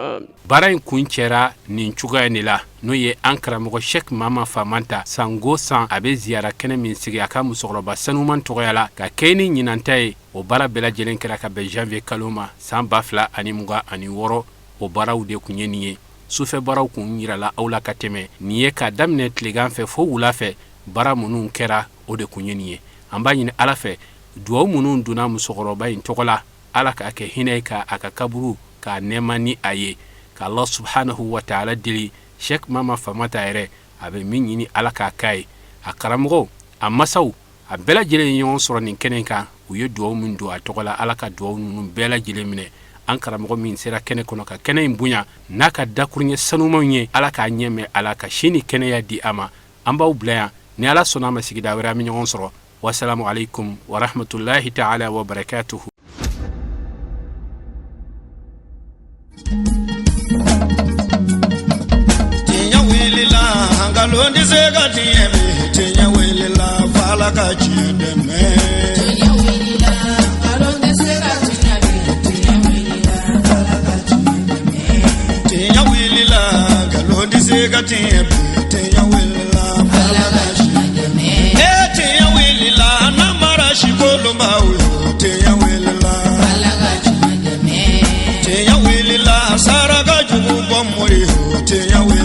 Baara in kun cɛra nin cogoya de la, n'o ye an karamɔgɔ Sɛk Mama Famanta, sango san a bɛ ziyara kɛnɛ min sigi a ka musokɔrɔba sanuman tɔgɔya la ka kɛ ni ɲinanta ye. O baara bɛɛ lajɛlen kɛra ka bɛn janvier kalo ma san 2026. O baaraw de kun ye nin ye. Sufɛ baaraw kun yirala aw la ka tɛmɛ nin ye, ka daminɛ tilegan fɛ fo wula fɛ. Baara minnu kɛra, o de kun ye nin ye. An b'a ɲini Ala fɛ, duwawu minnu donna musokɔrɔba in tɔgɔ la, Ala k'a kɛ hinɛ ye, ka a ka kaburu k'a nɛɛma ni a ye, ka Allah subhanahu wa taala deli. Sɛk Mama Famanta yɛrɛ, a bɛ min ɲini, Ala k'a k'a ye. A karamɔgɔw, a masaw, a bɛɛ lajɛlen ye ɲɔgɔn sɔrɔ nin kɛnɛ kan. U ye duwawu min don a tɔgɔ la, Ala ka duwawu ninnu bɛɛ lajɛlen minɛ. An karamɔgɔ min sera kɛnɛ kɔnɔ ka kɛnɛ in bonya n'a ka dakuruɲɛ sanumanw ye, Ala k'a ɲɛmɛ, Ala ka si ni kɛnɛya di a ma. An b'aw bila yan. Ni Ala sɔnna a ma, sigida wɛrɛ an bɛ ɲɔgɔn sɔrɔ. Wasalamu alaikum warahmatullahi taala wa barakatuhu. Tiɲɛ wulila, nkalon tɛ se ka tiɲɛ bi. Tiɲɛ wulila, f'Ala ka tiɲɛ dɛmɛ. Tiɲɛ wulila, nkalon tɛ se ka tiɲɛ bi. Tiɲɛ wulila, f'Ala ka tiɲɛ dɛmɛ. Tiɲɛ wulila, nkalon tɛ se ka tiɲɛ bi. Tiɲɛ wulila, f'Ala ka tiɲɛ dɛmɛ. Ee tiɲɛ wulila, namara sikolonbaw yo. Tiɲɛ wulila, f'Ala ka tiɲɛ dɛmɛ. Tiɲɛ wulila, saraka jugu bɔ mori yo. Tiɲɛ wulila.